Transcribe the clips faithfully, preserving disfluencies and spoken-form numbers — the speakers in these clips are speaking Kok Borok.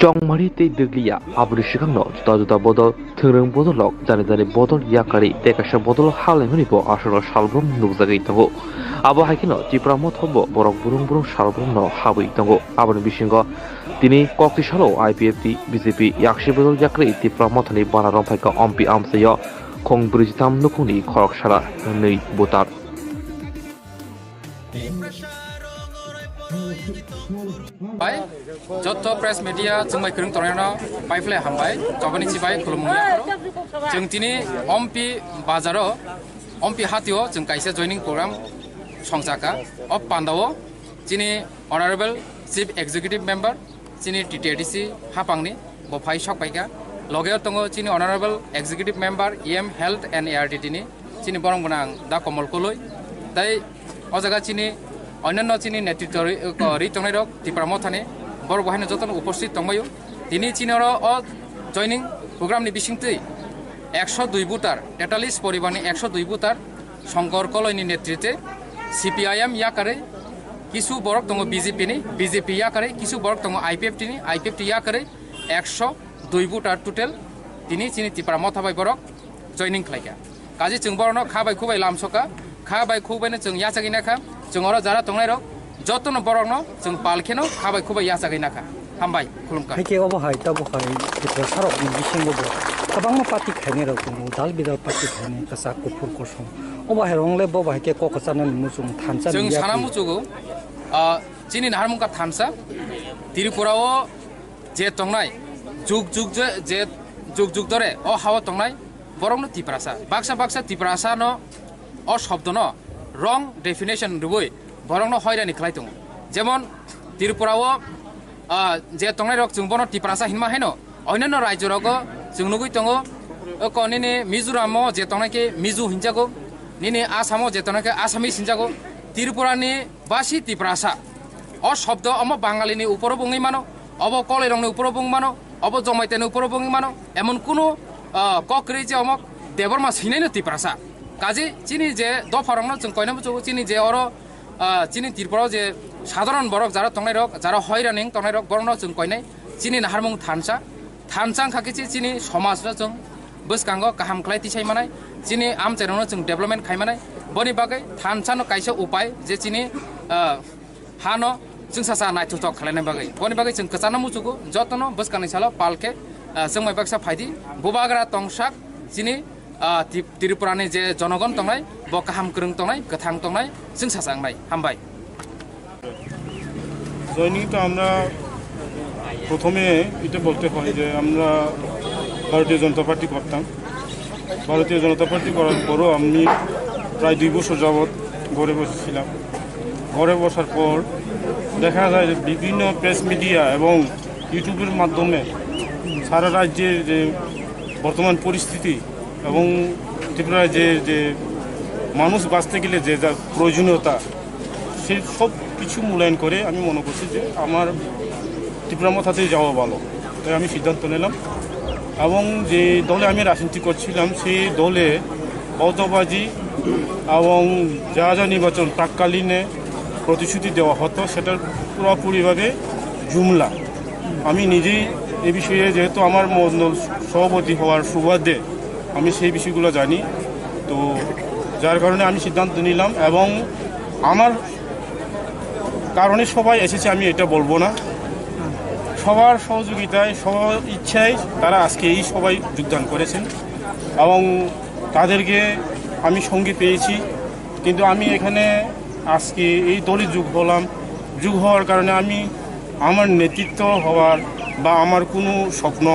Chongmari tei Dwglia aboni swkangno juda juda bodol, thwngrwng bodol rok, jani jani bodol yakarwi tei kaisa bodol halaimani bo aswkno salbrum nukjagwi tongo. Abo hai kheno Tipra Motha bo borok burung burung salbrumno habwi tongo. Aboni bisingo tini kokti salo I P F T, B J P yaksi bodol yakarwi Tipra Mothani bana romphaikha ompi amchaio khong brwijitam nukhungni khorok sara hwnwi butar. Bai, joto press media chwngbai kwrwng tongnairokno paiphlai hambai, chobani chibai khulumung yapharo. Chwng tini Ompi bazaro, Ompi hatio chwng kaisa joining program songchakha. O pandao chini Honorable Chief Executive Member, chini T T A D C hapangni bo phai sok paikha. Logeo tongo chini Honorable Executive Member, E M Health and A R D D ni, chini borong gwnang Da Komol Koloi. Tei o jaga chini onyanno chini netritwo ri, ko, ri tongnai rok Tipra Mothani, borok bo haino jotono uposthit tongbaio. Tini chini oro o joining program ni bisingtwi ekso dui voter, tetallis poribar ni ekso dui voter, Shankar Koloi ni netrite C P I M yakarwi kisu borok tongo B J P ni, B J P yakarwi kisu borok tongo I P F T ni, I P F T yakarwi ekso dui voter total tini chini Tipra Motha bai borok joining khlaikha. Kaje chwng borokno kha bai khubai lamsokha, kha bai khubaino chwng yachagwi nakha, chwng oro jara tongnairok jotono borokno chwng pal kheno kha bai khubai yachagwi nakha. Hambai, khulumkha. Haikhe obo hai, tabuk hai, Tiprasarokni bisingo bo kwbangma party khainairok tongo, dal bidal party khainai, kwchak, kuphur, kosom. Obo hai rok le bo bai khe kok kwcharnani muchung thansa. Chwng sana muchugo, ah, chini naharmung kha thansa, Tripura o je tongnai, jug jug je, je jug jug dore o hao tongnai, borokno Tiprasa. Baksa baksa Tiprasa no o shobdo no wrong definition rwui borokno hoirani khlai tongo. Jemon Tripura o, ah, je tongnai rok chwng bono Tiprasa hinma haino, onyanno rajyo rogo chwng nugui tongo, o ko nini Mizoram o je tongnai khe Mizo hinjago, nini Assam o je tongnai khe Assamese hinjago, Tripura ni basi Tiprasa. O shobdo omo Bangali ni uporo bo wngwi mano, obo Koloi rok ni uporo bo wngwi mano, obo Jomaita ni uporo bo wngwi mano, emon kunu, ah, kok kwrwi je omo Debbarma swinai no Tiprasa. Kaje chini je dopha rok no chwng koina muchugo, chini je oro, ah, chini Tripura o je sadharon borok jara tongnai rok, jara hoirani tongnai rok, borok no chwng koinai, chini naharmung thansa, thansa wngkha khe chini somaj no chwng bwskango kaham khlai tisai manai, chini amchai rok no chwng development khai manai, boni bagwi thansa no kaisa upai je chini, ah, hano chwngsacha naithothok khlaina bagwi. Boni bagwi chwng kwchangno muchugo, jotono bwskangni salo pal khe, ah, chwngmai baksa phaidi, bubagra tongsak chini, ah, Ti-, Tripurani je jonogon tongnai, bo kaham kwrwng tongnai, kwthang tongnai, chwngsacha wngnai. Hambai. Joining তো আমরা প্রথমে এটা বলতে হয় যে আমরা ভারতীয় জনতা পার্টি করতাম। ভারতীয় জনতা পার্টি করার পরও আমি প্রায় দুই বছর যাবৎ ঘরে বসেছিলাম। ঘরে বসার পর দেখা যায় যে বিভিন্ন প্রেস মিডিয়া এবং ইউটিউবের মাধ্যমে সারা রাজ্যের যে বর্তমান পরিস্থিতি এবং ত্রিপুরা রাজ্যের যে মানুষ বাঁচতে গেলে যে যা প্রয়োজনীয়তা, সেই সব কিছু মূল্যায়ন করে আমি মনে করছি যে আমার ত্রিপুরা মথাতেই যাওয়া ভালো। তাই আমি সিদ্ধান্ত নিলাম এবং যে দলে আমি রাজনীতি করছিলাম, সেই দলে অর্থবাজি এবং যা যা নির্বাচন প্রাক্কালীনে প্রতিশ্রুতি দেওয়া হতো, সেটার পুরোপুরিভাবে জুমলা। আমি নিজেই এ বিষয়ে, যেহেতু আমার মণ্ডল সভাপতি হওয়ার সুবাদে আমি সেই বিষয়গুলো জানি। তো যার কারণে আমি সিদ্ধান্ত নিলাম এবং আমার কারণে সবাই এসেছে, আমি এটা বলবো না। সবার সহযোগিতায়, সবার ইচ্ছায় তারা আজকে এই সভায় যোগদান করেছেন এবং তাদেরকে আমি সঙ্গে পেয়েছি। কিন্তু আমি এখানে আজকে এই দলে যোগ হলাম, যোগ হওয়ার কারণে আমি আমার নেতৃত্ব হওয়ার বা আমার কোনো স্বপ্ন,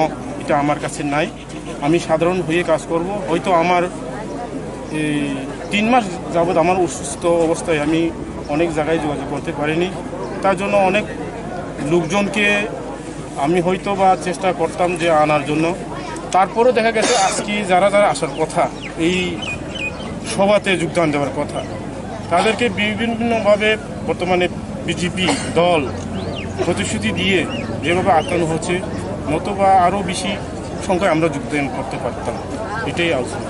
এটা আমার কাছে নাই। আমি সাধারণ হয়ে কাজ করব। হয়তো আমার এই তিন মাস যাবৎ আমার অসুস্থ অবস্থায় আমি অনেক জায়গায় যোগাযোগ করতে পারিনি, তার জন্য অনেক লোকজনকে আমি হয়তো বা চেষ্টা করতাম যে আনার জন্য। তারপরেও দেখা গেছে আজকে যারা যারা আসার কথা, এই সভাতে যোগদান দেওয়ার কথা, তাদেরকে বিভিন্নভাবে বর্তমানে বিজেপি দল প্রতিশ্রুতি দিয়ে যেভাবে আটকানো হচ্ছে, নতুবা আরও বেশি সংখ্যায় আমরা যোগদান করতে পারতাম। এটাই আলোচনা।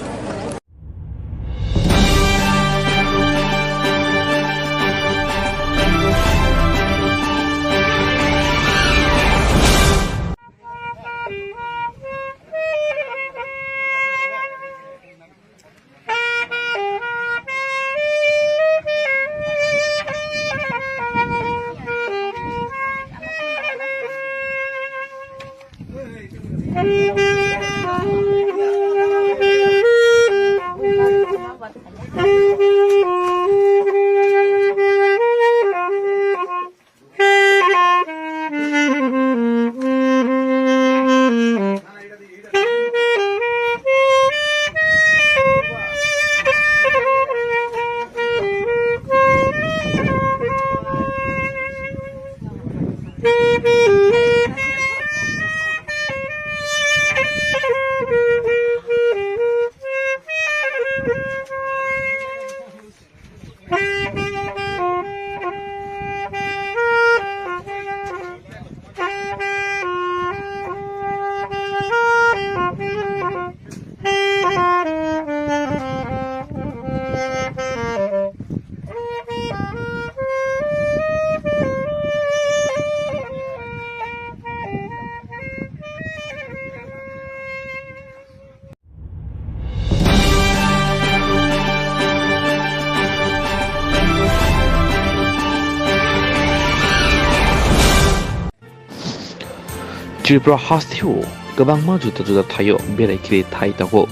Tripura hasteo kwbangma juda juda thaio berai khiri thai tongo.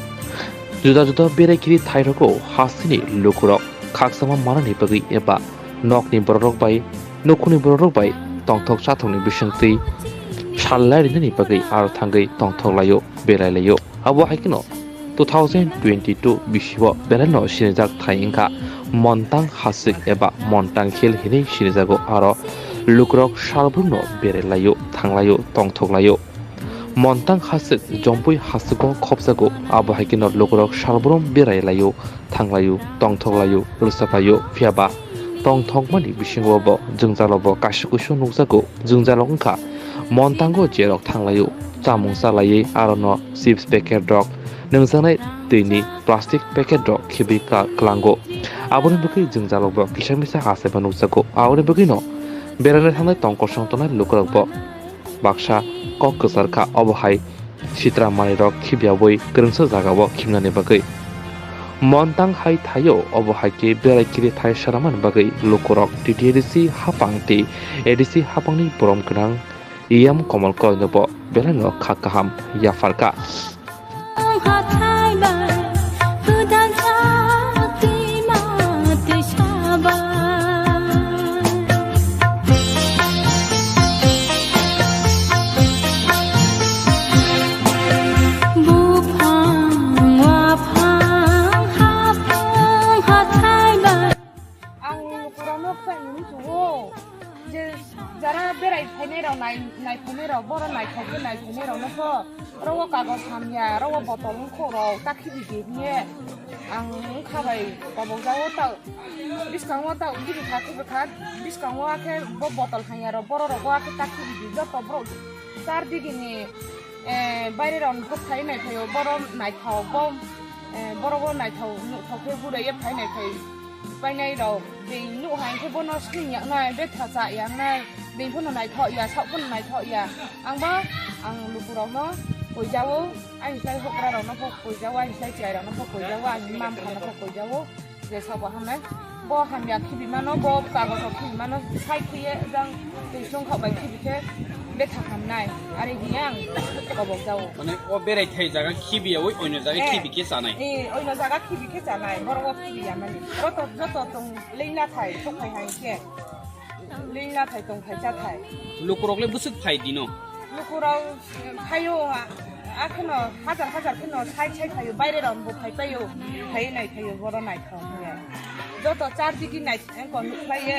Juda juda berai khiri thai rogo hasteni lukurok khaksama manani bagwi eba nokni bororok bai, nukhungni bororok bai tongthok chathokni bisingtwi sallai rinani bagwi aro thangwi tongthok laio, berai laio. Abo hai kheno two thousand twenty-two bisio beraino sinijak thai wngkha Montang Hasik eba Montang Hill hinwi sinijago, aro lukurok salbrumno berai laio, thang laio, tongthok laio. Montang Hasik Jompui Hasiko khopjago, abo hai kheno lukurok salbrum berai laio, thang laio, tongthok laio, rwchap laio, phiya ba tongthokmani bisingo bo jwngjalo bo kaisa kuisu nukjago. Jwngjalo wngkha Montango jerok thang laio, chamung cha laiwi arono chips packet rok, nwngjaknai twini plastic packet rok khibwi ka-, kwlango. Aboni bagwi jwngjalo bo kisa misa achaiba nukjago. Aboni bagwino beraina thangnai tong kosong tongnai lukurok bo baksa kok kwchar kha, obo hai sitra manwirok khibiyawi kwrwngsa jagao khibnani bagwi. Montang hai thaio, obo hai khe berai khiri thai sanamani bagwi lukurok T T A D C haphang tei A D C haphangni borom gwnang E M Komol Koloino bo belaino kha kaham yapharkha. Hathai bai kwtal sak twima twisa bai. Buphang waphang haphang hathai bai. Ang lukurokno khlainani chugo je jara berai phainai rok nai, nai phainai rok, boro naithok khe nai phainai rokno pho, oro o kagoj hamya, oro o botol wngkho rok, ta khibi di hiye ang wngkha bai kobok jago ta, bwskango ta bini kha khibi kha, bwskango akhe bo botol hamya rok, boro rok o akhe ta khibi di, joto borok char digini, eh, baire rok phai nai phaio, boro naithok bo, eh, boro bo naithok nukhok khe gura ye phai nai phai. Painai rok, bini nuh hai khe bono sling yaknai, betha cha yaknai, bini phano naithok ya, saok phano naithok ya. Ang ba, ang lukurokno koijao, ani slai hokra rokno pho koijao, ani slai chwrai rokno pho koijao, ani mma mpha no pho koijao, je sabo hamnai. Bo hamya khibi mano, bo kagojo khibi mano, sai khiye jang twi songkhok bai khibi khe betha hamnai, ari hiya ang kobok jao. Mane o berai thai jaga khibi ya, oi oino jaga Eh. khibi khe chanai. Eh, oino jaga khibi khe chanai, borok o khibi ya mani. Joto, joto tong lengla thai, sok thai hai khe. Lengla thai tong thai cha thai. Lukurok le bwswk phai dino? Lukurok phaio, a, a kheno hajar hajar kheno sai sai phaio, baire rok bo phai paio, phai nai phaio, boro naithok hiya. Joto char digi nai, engko nukhlai ye,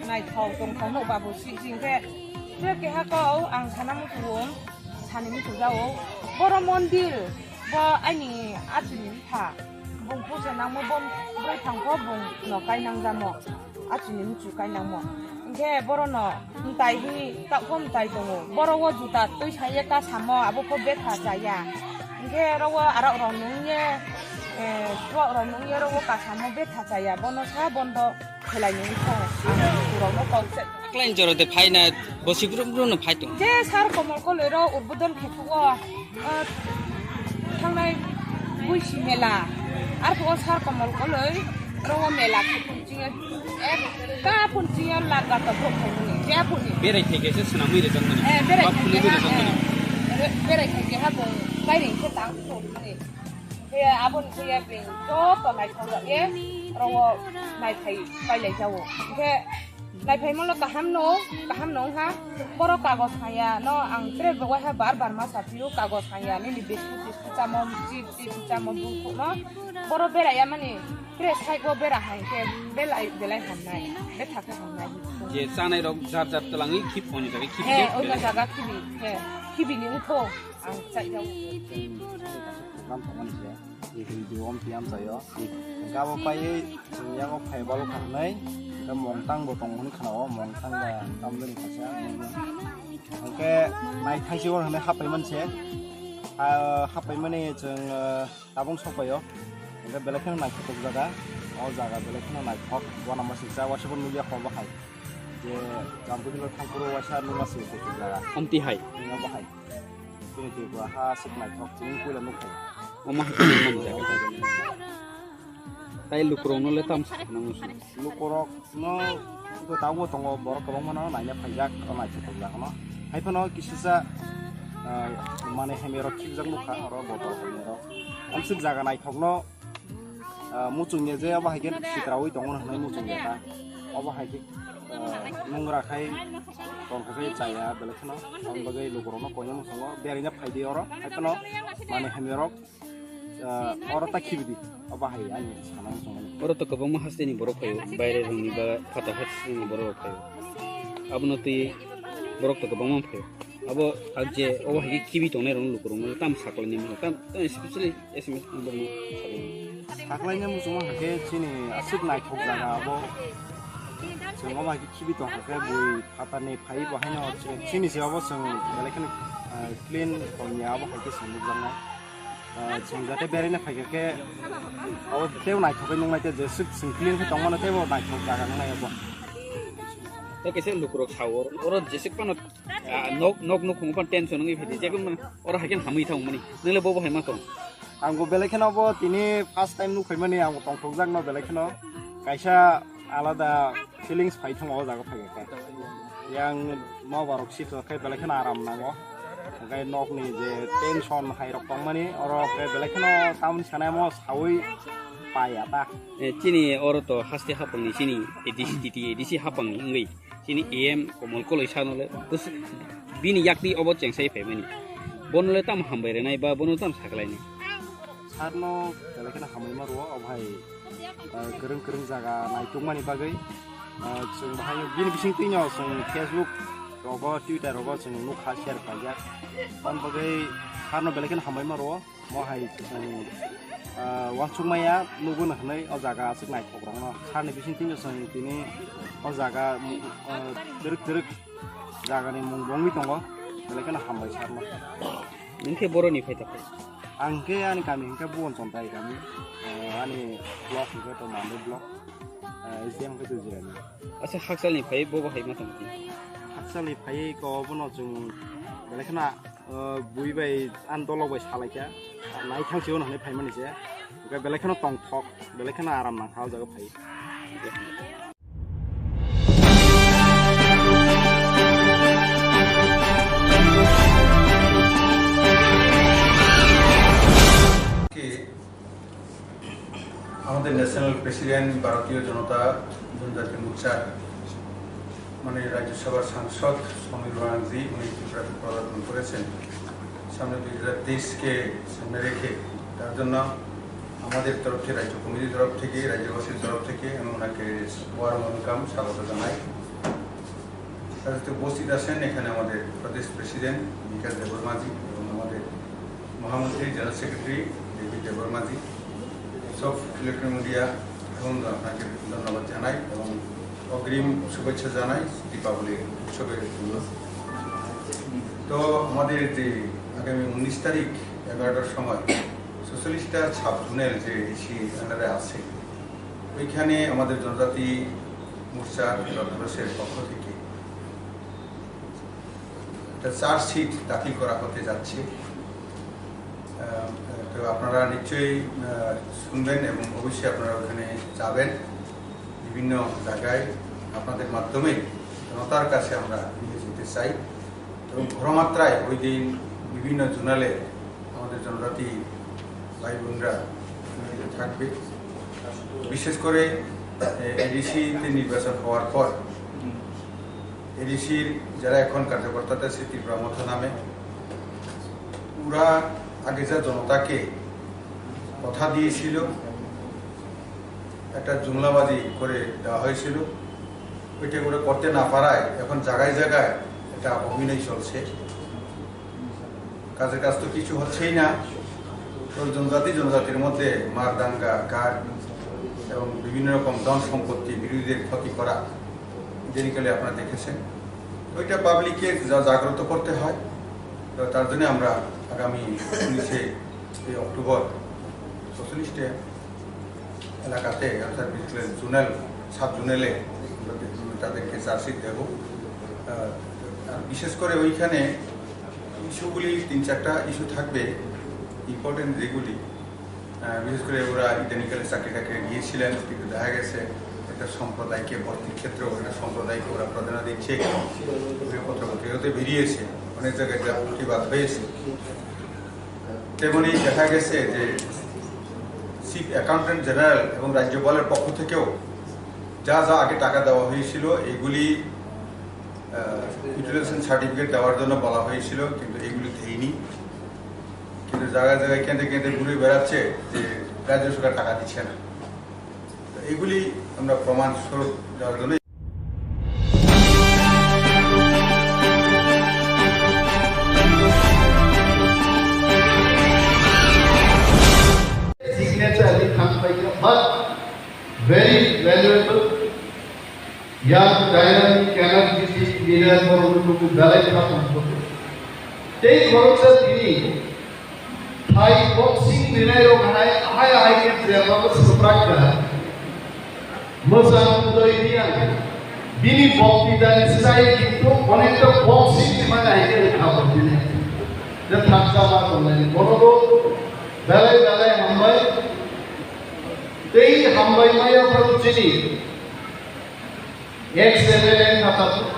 naithok tongthok nuk babu si jing khe. Khe keha kau ang sana muchung, sani muchung jao. Boro mondir, bo ani achini bwkha. Bung pusa nangmo, bo bwrwi thangkho bung no kainang jamo. Achini muchung kainangmo. Hinkhe boro no mtai hi, taoh pho mtai tongo. Boro o juta twi sa ye ta samo, abo pho betha cha ya. Hinkhe oro o arok rok nung ye, eh, chuak rok nung ye oro o ka samo betha cha ya. Bono sa bondo. Khelai nini kho, ang lukurokno kok se. Aklai joro de phai na, bosi brum brum no phai tong. Je sar Komol Koloi ro udbodon khe thugo, ah, thangnai buisi mela. Ar thugo sar Komol Koloi ro o mela khe phun chinge, eh, ka phun chinge laga to bro phai mani, je phun ni. Berai thai khe se swnamwi rwjakmani. Eh, berai Ba thai phunugwi khe ha, rwjakmani. Eh, re-, berai thai khe ha bung kairing khe tang phun mani. Khe aboni khe ya bini joto naithok rok ye oro naiphai pailai jago. Hingkhe naiphaimano kaham no, kaham no wngkha. Borok kagoj haya no ang tere bo waiha bar bar ma sa phio, kagoj haya nini biscuit tiscuit chamo, chips tiscuit chamo bufuk no. Borok berai ya mani tere side o bera hai khe belai belai hamnai, betha khe hamnai. Je chanai rok jar jar twlangwi khip oni jaga khip He, je oino belai. Jaga khibi, he, khibi ni wngkho ang chai jago. Program tongmani se. Video om tiam chayo. Gabo pai chwng yago phai balo khanai. Ga mongtang bo tong hwn khanao, mongtang ba tamdani khacha. Hingke nai thaisi o hwnwi happai man se. Ah, happai mani chwng, ah, tabung sok paio. Hingke belai kheno naithotok jaga. O jaga belai kheno naithok. Bona masingcha wasabon nugya hor bahai. Je Jampui hilo thangkuro waisa numa se jaga. Amti hai. Numa bahai. Chini Tripura ha aswk naithok, chini puila nukkha. Omo hai khe nang jaga. Tai lukurokno le tam sakna musu. Lukurokno to tabuk tongo, borok kwbangma no naina phaijak, o naithotok jaga no. Hai phano kisisa, ah, mane hamya rok khibjak nukha, oro botol hamya rok. Amswk jaga naithokno, ah, muchungya je abo hai khe sitraui tongo hwnwi muchungya ta. Obo hai khe, ah, mungra khai tongkha khai chaya belai kheno. Aboni bagwi lukurokno koina muchungo, beraina phaidi oro. Hai phano mane hamya rok, ah, oro ta khibidi. Obo hai ani sana muchungmani. Oro to kwbangma hasteni borok phaio, baire rokni ba phatha hasteni borok rok phaio. Abono twi borok to kwbangma phaio. Abo ang je obo hai khe khibi tongnai rokno lukurokno tam saklaini mano, tam, tam especially S M S ni borokno saklaini. Saklaini muchungma hai khe chini aswk naithok jaga abo. Chwng obo hai khe khibi tongkha khe bui phatarni phai bo haino chini se obo chwng belai kheno, ah, clean tongya abo hai khe chwng nukjaknai. Ah, chwng jate beraina phaikha khe, abo teibo naithok khe nuknai, tei jeswk chwng clean khe tongmano teibo naithok jaga nuknai abo. Tei kaisa lukurok sao, oro, oro jeswk phano, ah, nok, nok nukhungo phano tension wngwi phaidi, jekhe mano oro hai khe hamwi thangmani. Nwng le bo bo hai ma tong? Ang bo belai kheno bo tini first time nukphaimani, ang bo tongthokjakno belai kheno. Kaisa alada feelings phai thung o jaga phai khe. Yang nobarok sitwk khe belai kheno aram nango. Hwnkhe nokni je tension hai rok tongmani, oro khe belai kheno tamoni sanai mo saui pai ata. Eh, chini oro to haste hapangni chini A D C, T T A D C hapangni wngwi chini A M Komol Koloi sano le bwswk bini yakti obo chengsai phaimani. Bono le tamo hambai rwnai ba bono tamo sakhlainai? Sarno belai kheno hambai ma rwo, obo hai, eh, kwrwng kwrwng jaga naitukmani bagwi. Eh, chwng bahai bini bisingtwino chwng Facebook rogo, Twitter rogo chwng nukha share khlaijak. Aboni bagwi sarno belai kheno hambai ma rwo. Mo hai chwng, ah, uansukmaya nugwi hwnwi o jaga aswk naithokrokno. Sarni bisingtwi chwng tini o jaga, ah, twrwk twrwk jagani mung bo wngwi tongo, belai kheno hambai sarno. Nwng khe boroni phai ta phai? Ang khe ani kami hwnkhe Bhuban Chondrai kami, ah, ani block hwnkhe to Mandai block, ah, S D M hwnkhe to Jirani. Asa hakchalni phai bo bo hai ma tong? Hakchalni phai ko bono chwng belai kheno ah, bui bai ani dolok bai salaikha, nai thang se hwnwi phaimani se, hwnkhe belai kheno tongthok, belai kheno aram nangkha o jaga phai. আমাদের national president ভারতীয় জনতা জনজাতি মোর্চার মানে রাজ্যসভার সাংসদ সমীর বানার্জি উনি ত্রিপুরাতে পদার্পণ করেছেন। সামনে দুই হাজার তেইশকে সামনে রেখে তার জন্য আমাদের তরফ থেকে, রাজ্য কমিটির তরফ থেকে, রাজ্যবাসীর তরফ থেকে আমি ওনাকে ওয়ার্ম ওয়েলকাম, স্বাগত জানাই। তার সাথে উপস্থিত আছেন এখানে আমাদের প্রদেশ প্রেসিডেন্ট বিকাশ দেববর্মাজি এবং আমাদের মহামন্ত্রী, জেনারেল সেক্রেটারি ডেভিড দেববর্মাজি, সব ইলেকট্রনিক মিডিয়া এবং আপনাকে ধন্যবাদ জানাই এবং অগ্রিম শুভেচ্ছা জানাই দীপাবলি উৎসবের জন্য। তো আমাদের যে আগামী উনিশ তারিখ এগারোটার সময় ছচল্লিশটা সাব জোনাল যে এডিসি আন্ডারে আছে, ওইখানে আমাদের জনজাতি মোর্চা তৃণমূলের পক্ষ থেকে একটা চার্জশিট দাখিল করা হতে যাচ্ছে। আহ, তো আপনারা নিশ্চয়ই, আহ, শুনবেন এবং অবশ্যই আপনারা ওখানে যাবেন। বিভিন্ন জায়গায় আপনাদের মাধ্যমে জনতার কাছে আমরা নিয়ে যেতে চাই এবং ঘরমাত্রায় ওই দিন বিভিন্ন জোনালে আমাদের জনজাতি ভাই বোনরা থাকবে। বিশেষ করে এডিসি তে নির্বাচন হওয়ার পর এডিসির যারা এখন কার্যকর্তা আছে ত্রিপুরা মথা নামে, ওরা আগে যা জনতাকে কথা দিয়েছিল, একটা জুমলাবাজি করে দেওয়া হয়েছিল, ওইটা ওরা করতে না পারায় এখন জায়গায় জায়গায় এটা অভিনয় চলছে। কাজের কাজ তো কিছু হচ্ছেই না। তো জনজাতি জনজাতির মধ্যে মারদাঙ্গা, গার্ড এবং বিভিন্ন রকম ধন সম্পত্তি, বিরোধীদের ক্ষতি করা, ইদানিংকালে আপনারা দেখেছেন। ওইটা পাবলিককে যা জাগ্রত করতে হয়, তো তার জন্য আমরা আগামী উনিশে এই অক্টোবর ছচল্লিশটা এলাকাতে, অর্থাৎ বিশেষ করে জোনাল, সাব জোনালে আমরা তাদেরকে চার্জশিট দেব। আহ, আর বিশেষ করে ওইখানে ইস্যুগুলি, তিন চারটা ইস্যু থাকবে ইম্পর্টেন্ট, যেগুলি আহ, বিশেষ করে ওরা ইদানিংকালে চাকরি টাকরি নিয়েছিলেন, কিন্তু দেখা গেছে একটা সম্প্রদায়কে, ভর্তির ক্ষেত্রেও একটা সম্প্রদায়কে ওরা প্রাধান্য দিচ্ছে। ওই পত্রপত্রিকাতে বেরিয়েছে, অনেক জায়গায় যা প্রতিবাদ হয়েছে। তেমনি দেখা গেছে যে চিফ অ্যাকাউন্টেন্ট জেনারেল এবং রাজ্যপালের পক্ষ থেকেও যা যা আগে টাকা দেওয়া হয়েছিল, এগুলি ইউটিলাইজেশন সার্টিফিকেট দেওয়ার জন্য বলা হয়েছিল, কিন্তু এগুলি দেয়নি। কিন্তু জায়গায় জায়গায় কেঁদে কেঁদে ঘুরে বেড়াচ্ছে যে রাজ্য সরকার টাকা দিচ্ছে না। তো এগুলি আমরা প্রমাণ স্বরূপ দেওয়ার জন্য Signature ni thang paikha, but very valuable, young, dynamic, energetic leader, borok nukung belai kha tongkho. Tei khoroksa tini thai boxing rinai rok hai, hai, hai khe jeba bo swprak kha. Mwchang Udoy Reang, bini boktitani style kintu onekta boxing ni mane hai khe rwkha bo bini. Je thaksa ma tongnai ni bono bo belai belai hambai. Tei hambai maya phano chini ex M L A kha tabuk.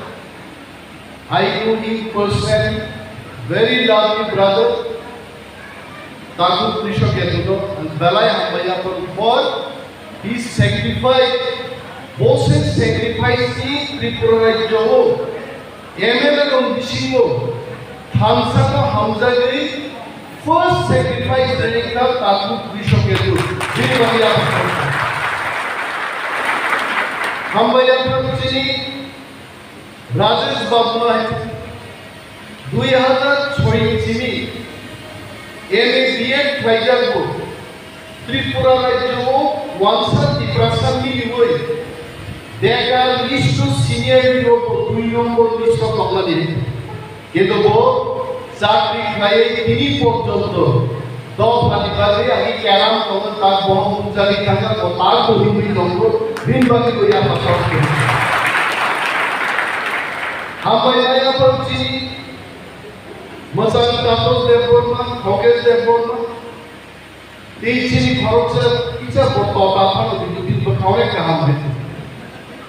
I know him personally, very lovely brother, Taku Krishna Ketuno, and belai hambai yapon for his sacrifice, bo se sacrifice ni Tripura rajyo o M L A rok bisingo thansa no hamjagwi first sacrifice rwkha Taku Krishna Ketu, bini bagwi yapon. Hambai yapon chini Rajesh Babu no hai dui hazar choi ni simi M A B Ed khlaijakgo. Tripura rajyo o wansa Tiprasa miliwi bekar list o senior ni rok bo dui nombor list o tongmani. Kintu bo chakri khlaiwi tini porjonto dophani bagwi agi keram tongo, tak bohong pujari thangkha, bo tak bo himwi tongo, bini bagwi bo yapha sok khe. Hambai nai yapha chini mwchang Taposh Debbarma, Khogesh Debbarma, tei chini khoroksa kisa bo tota phano bini bini bwkha onek kaham hai.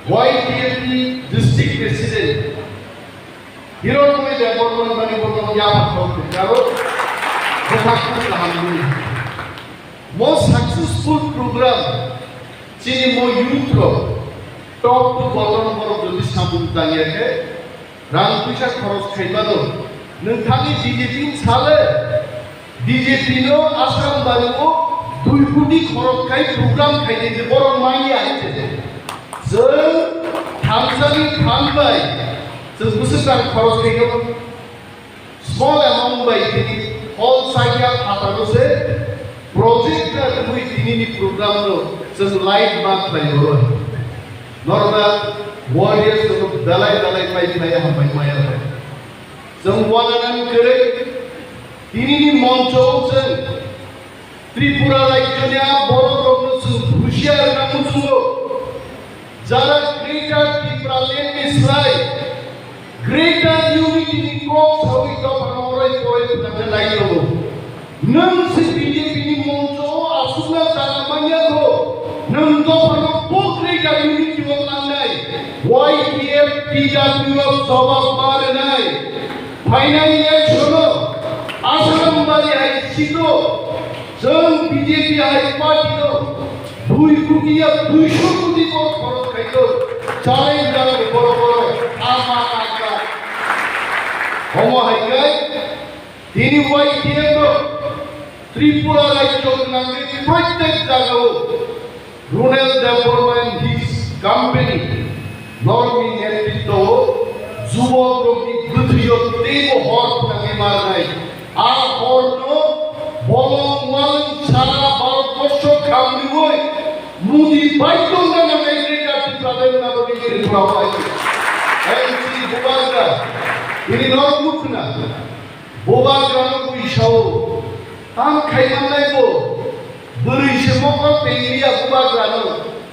Y T F ni district president, Hironoy Debbarma ni bwkha yapha sok karo bwkha kung kaham ni. Mo successful program chini mo youth rok top to bottom borok jodi samung tangya khe rang puisa khoros khaimano. Nwng thani B J P ni sale B J P no Assam bari o dui koti khoros khai program khainai je borok manya hai se. Chwng thamsani thanbai chwng bwswk rang khoros khaino. Small amount bai tini hall sakya phataro se project na twi tini ni program no chwng light ma khlai oro. Normal warriors no belai belai pai khlai hambai maya pai. Chwng wananan kwrwi tini ni moncho chwng Tripura rajyoni a borok rokno chwng husiar wngna muchungo. Jara Greater Tipraland ni slai Greater Unity ni kok sawi dophano orai porai phwrwngna nai tongo. Nwng se B J P ni moncho o aswkna jaga manya kho, nwng dophano bo Greater Unity o thangnai, Y T F T W F jobab ma rwnai. Phainai election o Assam bari hai seat o Chwng B J P hai party no dui koti ya duisho koti borok khorok khai do. Challenge jang borok borok ama kaka. Omo hai kai tini Y T F no Tripura rajyo nangwi protek jagao Ronel Debbarma and his company norokni netritwo o jubokrokni bwthwio teibo hor phwnangwi marnai. A horno bolong walong sara Bharatborsho khamriwi Modi bai tongna nangnai Greater Tipraland nagorni Tripura bai. N C Bubagra, ini norok nukhna. Bubagrano bui sao, tam khaimannai bo, bwrwi se mokol tei liya Bubagrano,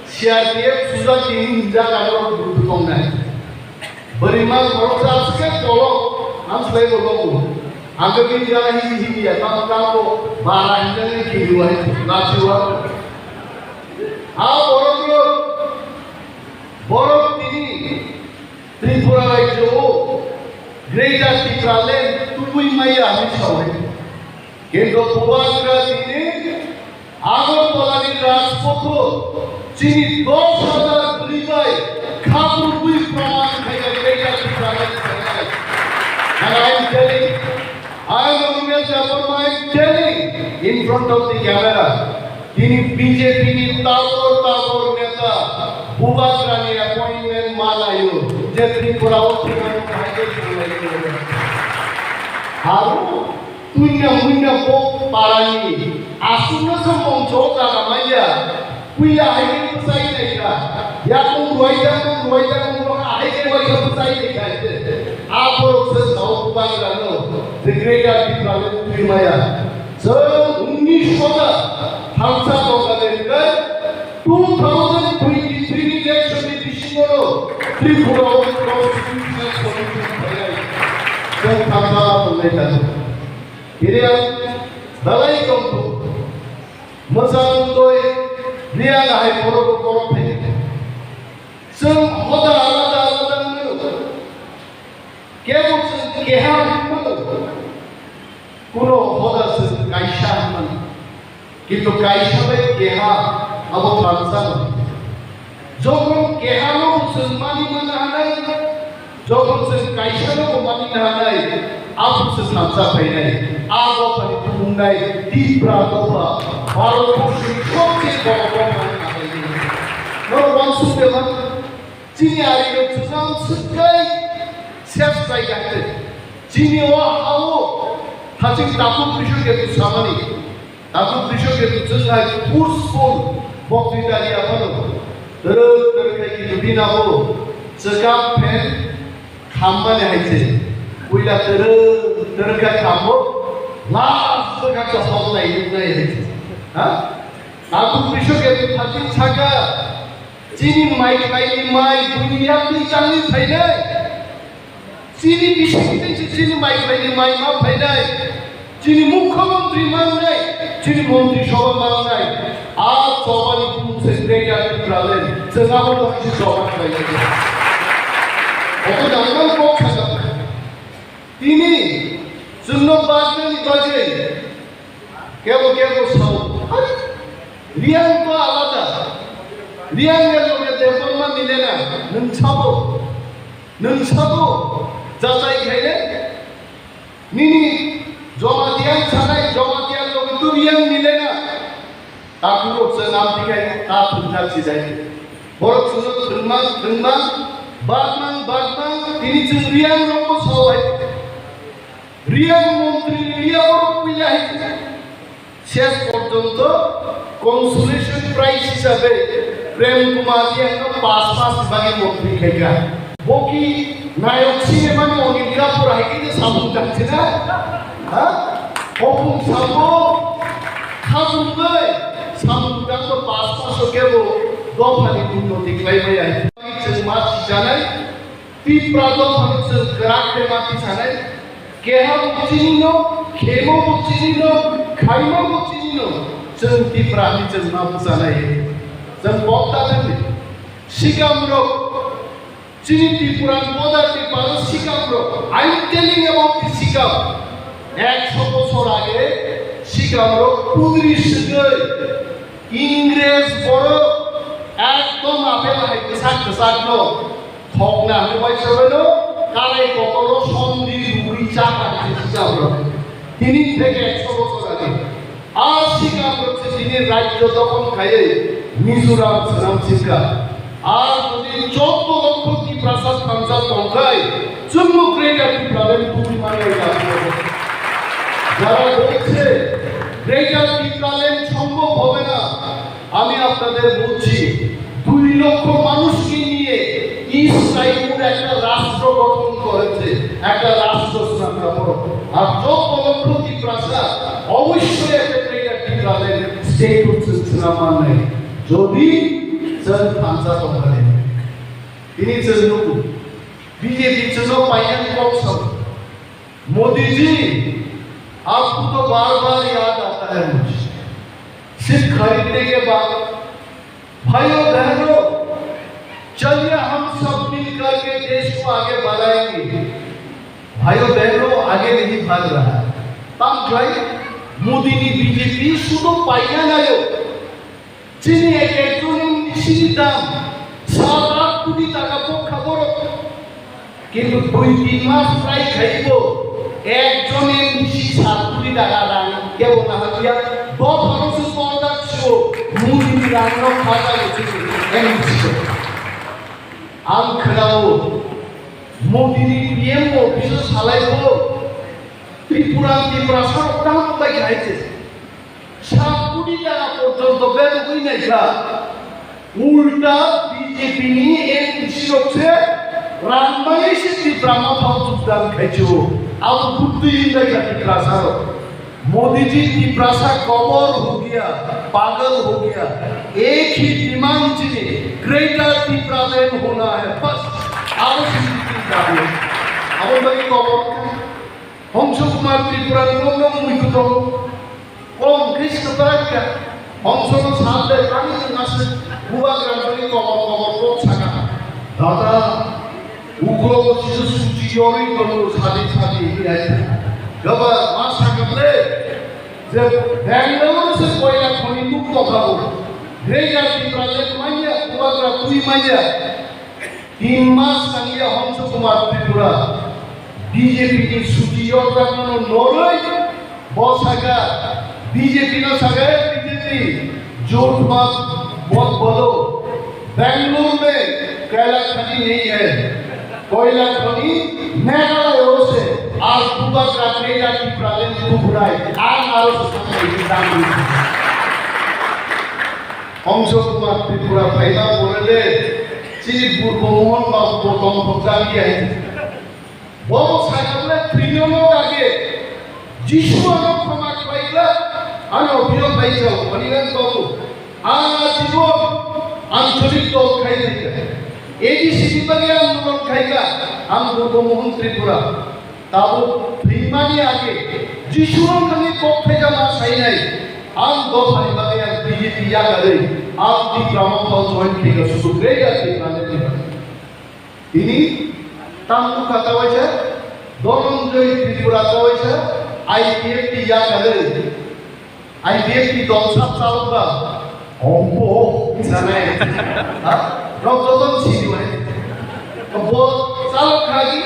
C R P F sujak tini hinjak ano burutu tongnai. Bwrwi ma khoroksa aswk khe kolok, ang swlai bo tongo. Ang khe bini gana hini hini ya, tam tam bo, bara hinjak ni kiri wahai, lachi wa. Ha borok lo, borok tini, Tripura rajyo o Greater Tipraland tubui maya hinwi saui. Kintu Bubagra tini Agartala ni rajpotho chini dos hajar bwrwi bai kha tubui proman khaikha Greater Tipraland khainai. And I am telling, I am Ronel Debbarma, I am telling in front of the camera. Tini B J P ni tabor tabor neta Bubagra ni appointment ma laio, je Tripura o thwngmani khaikhe thwnglaio. Aro tuina muina bo parani aswkno se mongso jaga manya, puila hai khe bwsai naikha, yakung ruwaijak, ruwaijak, hai khe waisa bwsai naikha. A borok se sao Bubagra no, the greater Tipraland twi maya. Chwng unis hajar thamsa tongkha de hwnkhe two thousand twenty-three ni election ni bisingo no Tripura o constitutional solution phainai. Chwng thamsa ma tongnai kha. Phiri ang belai tongkhu. Mwchang twi Reang hai borok borok phaikha. Chwng hoda alada alada wngmano. Kebo chwng keha wngmano. Kuno hoda chwng kaisa hinmani, kintu kaisa bai keha abo thansa no. Jokhon keha no bo chwng mani manna hanai, jokhon chwng kaisa no bo mani na hanai, abo se thansa phainai. A dophani kumungnai Tipra dopha, Bharat borshni sobche boro dopha hinwi. Norok uansuk de man. Chini ari no chwng swkei ses khlai kha khe. Chini o ha-o thaching takhuk bisu khe samani. Takhuk bisu khe chwng hai forceful bokti dari aphano. Terus terus khai ki dubi na bo. Chwkap phen khammani hai se. Puila terus terus khai khambo. Last ka chasok lai nai hai se. Ha? Takhuk bisu khe thaching saka. Chini mai khlaini mai buini yakni changni phainai. Chini bising tei se chini mai khlaini mai ma phainai. Chini mukhyamantri mangnai, chini montri sabha mangnai. A chobani bumung se Greater Tipraland. Chwng abo tongsi choba khlainai. Obo nangmani kok sakha. Tini chwngno bajnani bagwi kebo kebo sao, "Hai, Reang to alada. Reang ni loge Debbarma mile na, nwng sabo, nwng sabo, jachai khaile, nini Jamatia sanai, Jamatia loge to Reang mile na." Takhuk rok chwng amtwi khai ta thwngjak sijai. Borok chwngno thwngmang thwngmang, bagmang bagmang, tini chwng Reang rokbo sabai. Reang montri ni Reang rok puila hai. Ses porjonto consolation prize hisabe Prem Kumar Reang no pas mas bagi montri khaikha. Bo ki nayok sinema ni Anil Kapoor hai khe samung tangchina? Ha? Opung samung, khamung bai, samung tangma pas maso kebo dophani unnoti khlai maya. Chwng ma chijanai, Tipra dophani chwng kwrak khe ma tisanai. Keha bo chini no, khemo bo chini no, khaima bo chini no. Chwng Tipra ni chwng ma bwchanai. Chwng bokta thangni. Sikam rok Chini Tripura ni border ni paro sikam rok. I am telling about the sikam. Ekso bochor age Sikangrok pudri swgwi Ingres borok ekdom apel hai kwchak kwchakno thokna hwnwi uaisa baino karai kotorno sondi rwgwi cha phaikhe sikangrok. Tini theke ekso bochor age. A sikangrok se tini rajyo dokhon khaiwi Mizoram swnam sikha. আর যদি চোদ্দ লক্ষ তিপ্রাসা থামসা তংকাই চুম্বু গ্রেটার টিপ্রালেন তুমি মানে যারা বলছে গ্রেটার টিপ্রালেন সম্ভব হবে না, আমি আপনাদের বলছি, দুই লক্ষ মানুষকে নিয়ে ইস্ট সাইমুর একটা রাষ্ট্র গঠন করেছে, একটা রাষ্ট্র স্থাপন। আর চোদ্দ লক্ষ তিপ্রাসা অবশ্যই একটা গ্রেটার টিপ্রালেন স্টেট হচ্ছে স্থাপন নেই। Jodi chwng thansa tongkha de, tini chwng nugo, B J P chwngno painani kok sao. Modi ji, aapko to baar baar yaad aata hai mujhe, sirf khareedne ke baad. Bhaiyo, bahno, chaliye hum sab mil kar ke desh ko aage badhayenge. Bhaiyo, bahno, aage nahi badh raha. Tam khlai, Modi ni B J P sudhu painani o. Chini ek ekjon M D C ni dam sat aat koti taka pokha borok. Kintu dui tin mas try khaibo ekjon M D C sat koti taka rang kebo naharliya. Dophano se kontak sio Modi ni rang no khata M D C. Ang khwnao Modi ni P M office o salaibo Tripura Tiprasa rok tamo bai khaise. Sat koti taka porjonto berogwi naikha. Ulta B J P ni M D C rok se rang bai se Tipra Motha o jogdan khaio. Abo buddhi hinwi kha Tiprasa rok. Modi ji, Tiprasa कमर हो गया, पागल हो गया। एक ही डिमांड चाहिए, ग्रेटर टिप्रालैंड होना है, बस। Abo se Tiprasa. Abo bai kobor. Hongso Kumar Tripura ni nok nok mui kutung. Kom khe se kwbrak kha. Hongso no sal de, ani wngma se bubagra bagwi kobor kobor kok saka. Dada, ugrok bo sisa suchi yorwi tongo sadi sadi hinwi hai. Gaba ma saka ble, je Bangalore se koila khoni nuk tokha bo. Greater Tipraland manya, bubagra twi manya. Tin mas tangya Hongso Kumar Tripura B J P ni suchi yorjakmano norwi bo saka, B J P no saka, "Hey B J P, झूठ मत, मत बोलो, बेंगलुरु में कोयला खनि नहीं है, कोयला खनि मेघालय से, आज बुबाग्रा Greater Tipraland को बुलाए, आज आरो से सामने इंतजाम नहीं है।" Hongso Kumar Tripura phaima borele chini Purbo Mohon Babu bo tongthok jagwi hai. Bobo sakha bole trillion o age Jisu ano khoma khlaikha, ano biyo phaikha, Hariran Babu. Ang jibon ancholik dol khai khlaikha. A D C ni bagwi ang mulong khaikha, ang Purbo Mohon Tripura. Tabuk thwimani age Jisuno thani kok phaijak ma sainai, ang dophani bagwi ang B J P yakarwi, ang Tipra Motha o join khaikha, sudu Greater Tipraland ni bagwi. Tini tamni kha kawaisa, Dhananjay Tripura kawaisa, I P F T yakarwi. I P F T ni dol sab chalok ba, ombo, sanai. Ha? Rok joto sini wai. Bo chalok khagi,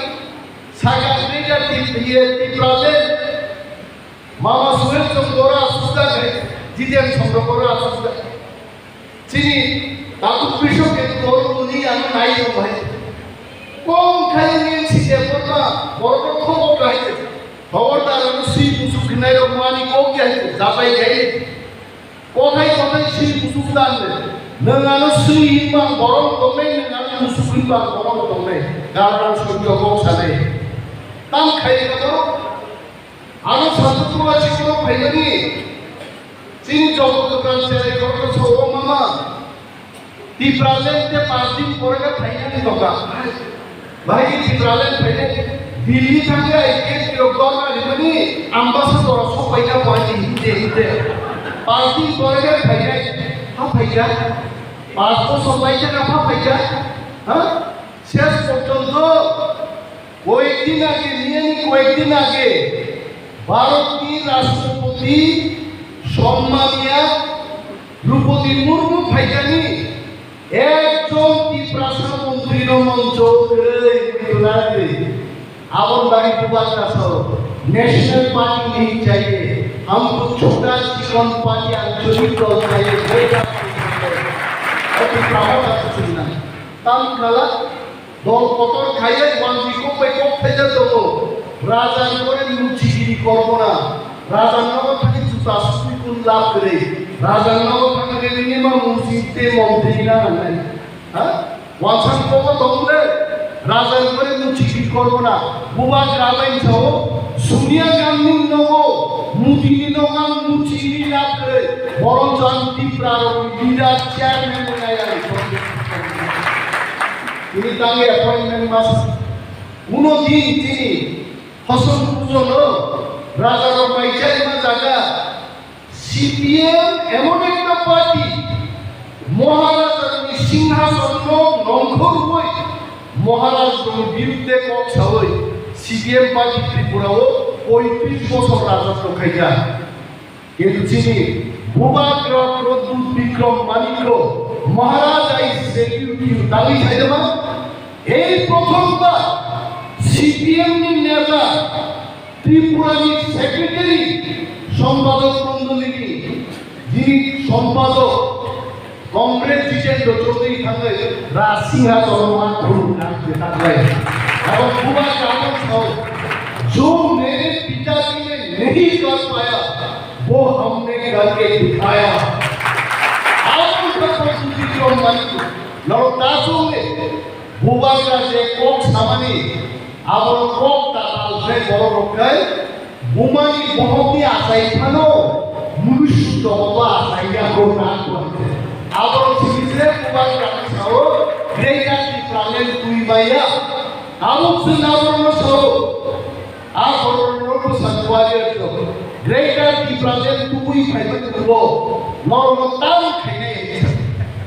saka Greater Tip-, iye, Tipraland. Mama Suhel Chongora susta kai, Jiten Chongora susta. Chini, Tatuk Bishop ke dol muni ano nai to bai. Kom khai ni sike porma, borok khobor kai. Khobor dar ano si musuk khnai rok mani kok ya, jabai kai. Kothai kothai swi musuk dan le. Nwng ano swi hinba borok tongnai, nwng ano musuk hinba borok tongnai. Karon soi jokok sanai. Tam khai ka borok. Ano satu tua chikoro phaimani. Chini jokok dokan serai korok so o mama. Tipraland te panch din pore khe phainani doka. Bahai Tipraland phainai Delhi thangkhe I P F T rok dorna rimani ambassador rok sok paikha bo ani hinte hinte. Panch din pore khe phainai. Ha phaikha? Panch bosor paikha na ha phaikha? Ha? Ses porjonto koyekdin age, niyani koyekdin age Bharatni Rashtrapati Sommaniya Droupadi Murmu phaikani ekjon Tiprasa montrino moncho kwrwi wngwi tongnairwi. Aboni bagwi bubagra sao, National Party nahi chahiye, humko chhota chikon party anchalik dol chahiye, woi Tiprasa moncho. Oti pramo kasa chwngna. Tam khala Dol kotor khaiwi wanjwi kok bai kok khaijak tongo. Raja ni gore muchigiri kormona. Raja ni nogo thangwi juta sukwi kun lab kwrwi. Raja ni nogo thangwi nini ma muching tei mom tei na nangnai. Ha? Wansa ni kogo tongle. Raja ni gore muchigiri kormona. Bubagra bai sao. Sonia Gandhi ni nogo. Modi ni nogo ang muchigiri lab kwrwi. Boron jan Tipra rok ni leader chairman ni nai ang. Tini tangwi appointment masa. Uno din tini Hosom Pujono rajarok bai chaima jaga C P M emon ekta party Maharajani singhasonno nongkhorwi Maharajani birudde kok sawi C P M party Tripura o poitris bosor rajotw khaijak. Kintu chini Bubagra Pradyut Bikram Manikya Maharaj, I salute you. Tangwi khaidama? Ei prothombar C P M ni neta Tripura ni secretary Sompadok Mondoli ni jini Sompadok Comrade Jitendra Chaudhary thangwi Rajsingha Dharma khulumna je taklai. Abo buba kanon sao, "Jo mere pitai ne nahi kar paya, wo humne karke dikhaya." Abo ka Pradyut Bikram Manikya. Noro ta song ne, buba ka je kok samani, abo kok ta tal khe borok rok khai, Bumani bohokni achai phano, mulusu dogobo achai ya ko na ko. Abo sibisre kubang kami sao, Greater Tipraland tui maya. Abo sing abo no sao, abo no ko santuari to. Greater Tipraland tui phai ko, no no tam khai ne.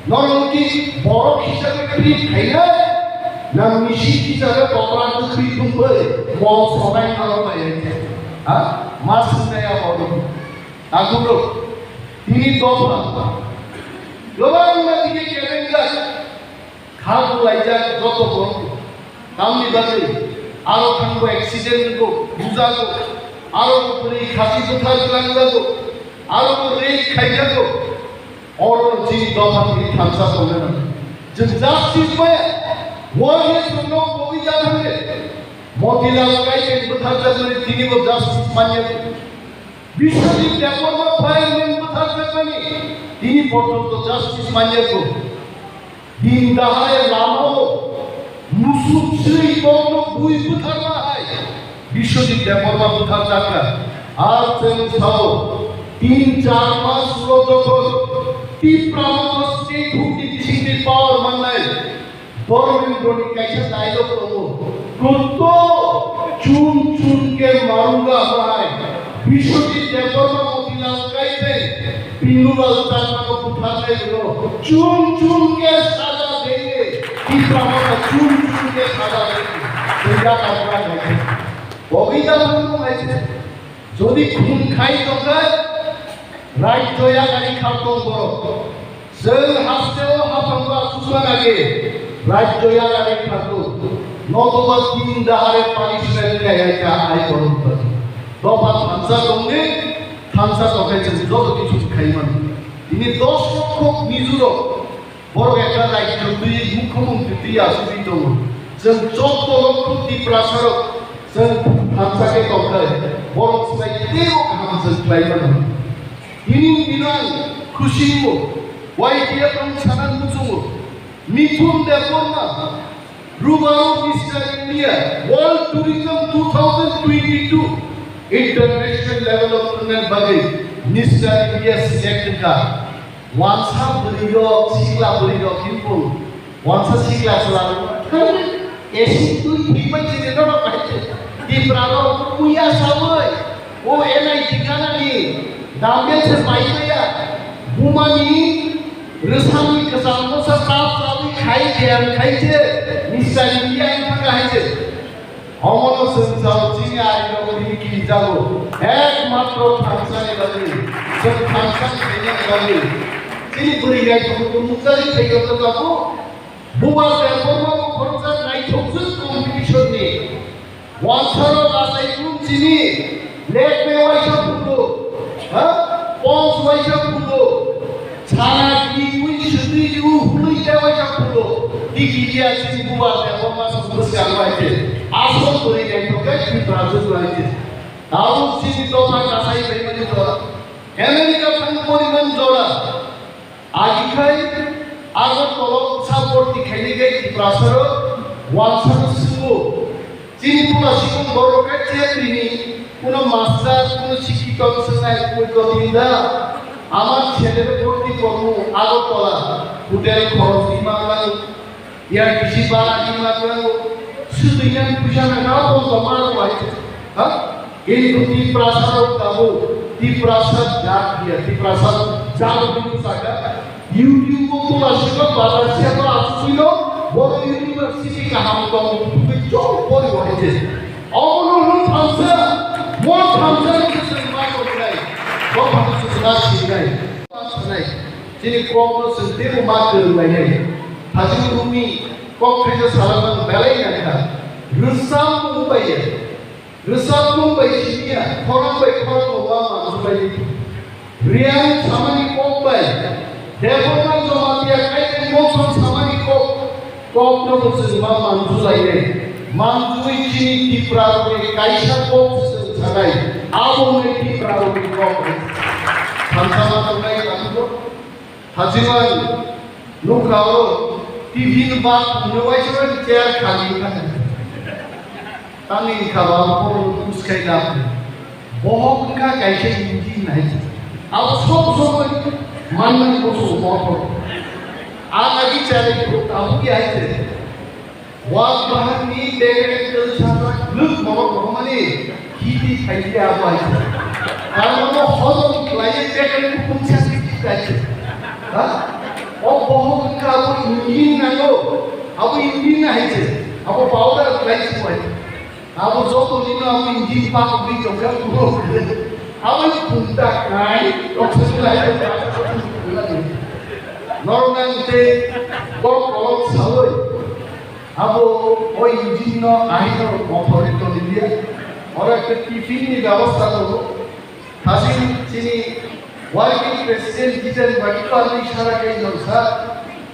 Norok ki borok hisabe treat khaina, nang misi hisabe topra kwthwi thumbai, mol sonai norok bai. Ha? Ma swngnai a borok. Takhuk rok, tini dopha. Gwbang na dike kelengjak, kha bulaijak joto borok. Tamni bagwi aro thangbo accident go, bujago, aro bo bwrwi khasi bwthar twlangjago, aro bo rape khaijago. Oro chini dopha tini thansa tongna nang. Chwng justice maya, wahai chwngno kogwi jathangde. Motilal Kaitheng bwtharjakmani tini bo justice manya. Biswajit Debbarma fireman bwtharjakmani tini porjonto justice manya ko. Din dahare lamao musuk sri kokno bui bwtharma hai Biswajit Debbarma bwtharjakha. Ar chwng sao, tin char mas ulo jokhon Tipra Motha statehood ni bisingtwi power mannai Dharmendra ni kaisa dialogue tongo, "Kutto chun chun ke marunga" hai. Biswajit Debbarma, Motilal Kaitheng, Pindulal Chakma no butharnai rwno chun chun ke saja denge. Tipra Motha chun chun ke saja denge. Duita Tipra Motha. Bogida Motha hai. Jodi khum khai tongkha, rajyo yagari khartong borok. Chwng hasteo haphango achukma nage, rajyo yagari khartong. Notoba tin dahare punishment kaiya kha ai borok. Dopha thansa tongni, thansa tongkhe chwng joto kichu khaimani. Tini dos lokkho Mizorok Borok ekta rajyo twi, mukhyamantri twi achugwi tongo. Chwng chotto lokkho Tiprasarok chwng thansa khe tongkha, borok swbai teibo kaham chwng khlai mano. Tini dino ang khusi wngo, Y T F ang sana muchungo. Mithun Debbarma, Rubaro Mister India, World Tourism two thousand twenty-two International Level of Tournament bagwi Mister India select wngkha. Wansa bwrwi rok, sikla bwrwi rok hinpung. Wansa sikla chwla rok. Esi twi thwi pai chini rok pai. Tipra rok uya sawi. O N I T kana ni. Dumbbell se pai maya. Bumani rwsani kwcham mosa chap chawi khai khe ang khai se. Mister India ang thangkha hai se. Omono chwng chao chini arirok tini kirijago, ekmatro thansani bagwi, chwng thansani khainani bagwi. Chini bwrwi naithok nukjagwi thaijakjak tabuk, bubar Debbarma bo khoroksa naithokjwk competition ni. Wansarok achai kung chini lekbe waisa phulo, ha? Pons waisa phulo, chana ki ui sutui ki u hului te waisa phulo. Di ki dia chini bubar Debbarma song bwskang bai te. Asol bwrwi naithok khe Tripura jwk lai te. Tabuk chini dopha kasai bai mani jora. America thang poriman jora. Agikhai Agartala bwsa borti khainai khe Tiprasarok wansarok swngo. Chini pula sikung borok khe chetrini kuno master, kuno sikhitok swngnai koi kotin da. Ama chedere borti kormo Agartala hotel khorok di manglai. Yang bisi bara di matrango, sudui yang puja na ka pon tomar wai. Ha? Kintu Tiprasa rok tabu, Tiprasa jat dia, Tiprasa jat bintu saja. YouTube ko tula sima bazar siapa asli lo, boro university kaham tong, tu chok bori wai je. Ono no thamsa, mo thamsa ni sesai ma ko nai, mo thamsa sesai ma si nai. Chini kokno chwng teibo ma kwrwng lainai. Haching rumi kok khaisa salamang belai nangkha. Rwchapmung bai ya. Rwchapmung bai simiya. Khorang bai khorang bo ma mansubai di. Riyang samani kok bai. Debbarma Jamatia kaitwi mokson samani kok. Kokno bo chwng ma manjulainai. Manjui chini Tiprarokni kaisa kok se chwng sanai. Abo hwnwi Tiprarokni kok. Thamsa ma tongnai tabuko. Hajiman nukha oro T V ni bak phungno waisa chair khali kha. Tamni wngkha ba phone uskai da. Bohok wngkha kaisa engine hai. Abo sob somoi manmani bosong motor. Ang agi chari tabuk ya hai se. Wak bahan ni bekereng tel chapa nuk mono mono mani hiti thaili abo hai se. Karno mo hozom khlai bekereng kupung chakri hiti hai se. Ha? O bohok wngkha abo engine nango. Abo engine hai se. Abo powder khlai se hai. Abo joto nino abo engine pakogwi tongkha abo. Abo punta kai, oxygen lai. Norok nang te kok kolok sawi. Abo o engine no ahino mothori tonilia. Oro ekta tiffin ni byabostha tongo. Haching chini working president Jiten Bagi party sara kai jolsa,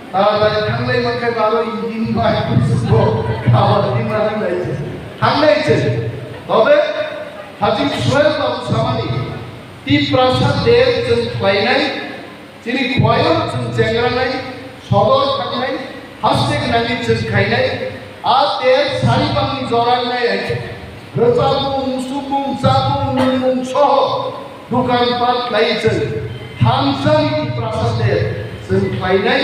taratari thanglai mankhai baro engine bai kusugo, power ni ma thanglai se. Thanglai se. Tobe haching Suel Babu samani, Tiprasa der chwng khlainai, chini khwlaiyo chwng chengranai, sodor thangnai, hastek nangni chwng khainai, a ter sari bangni joranai ai. Rwchapmung, supung, chapung, nwngmung soho dukan pat khlai chwng thamsani Tiprasa de chwng khlainai,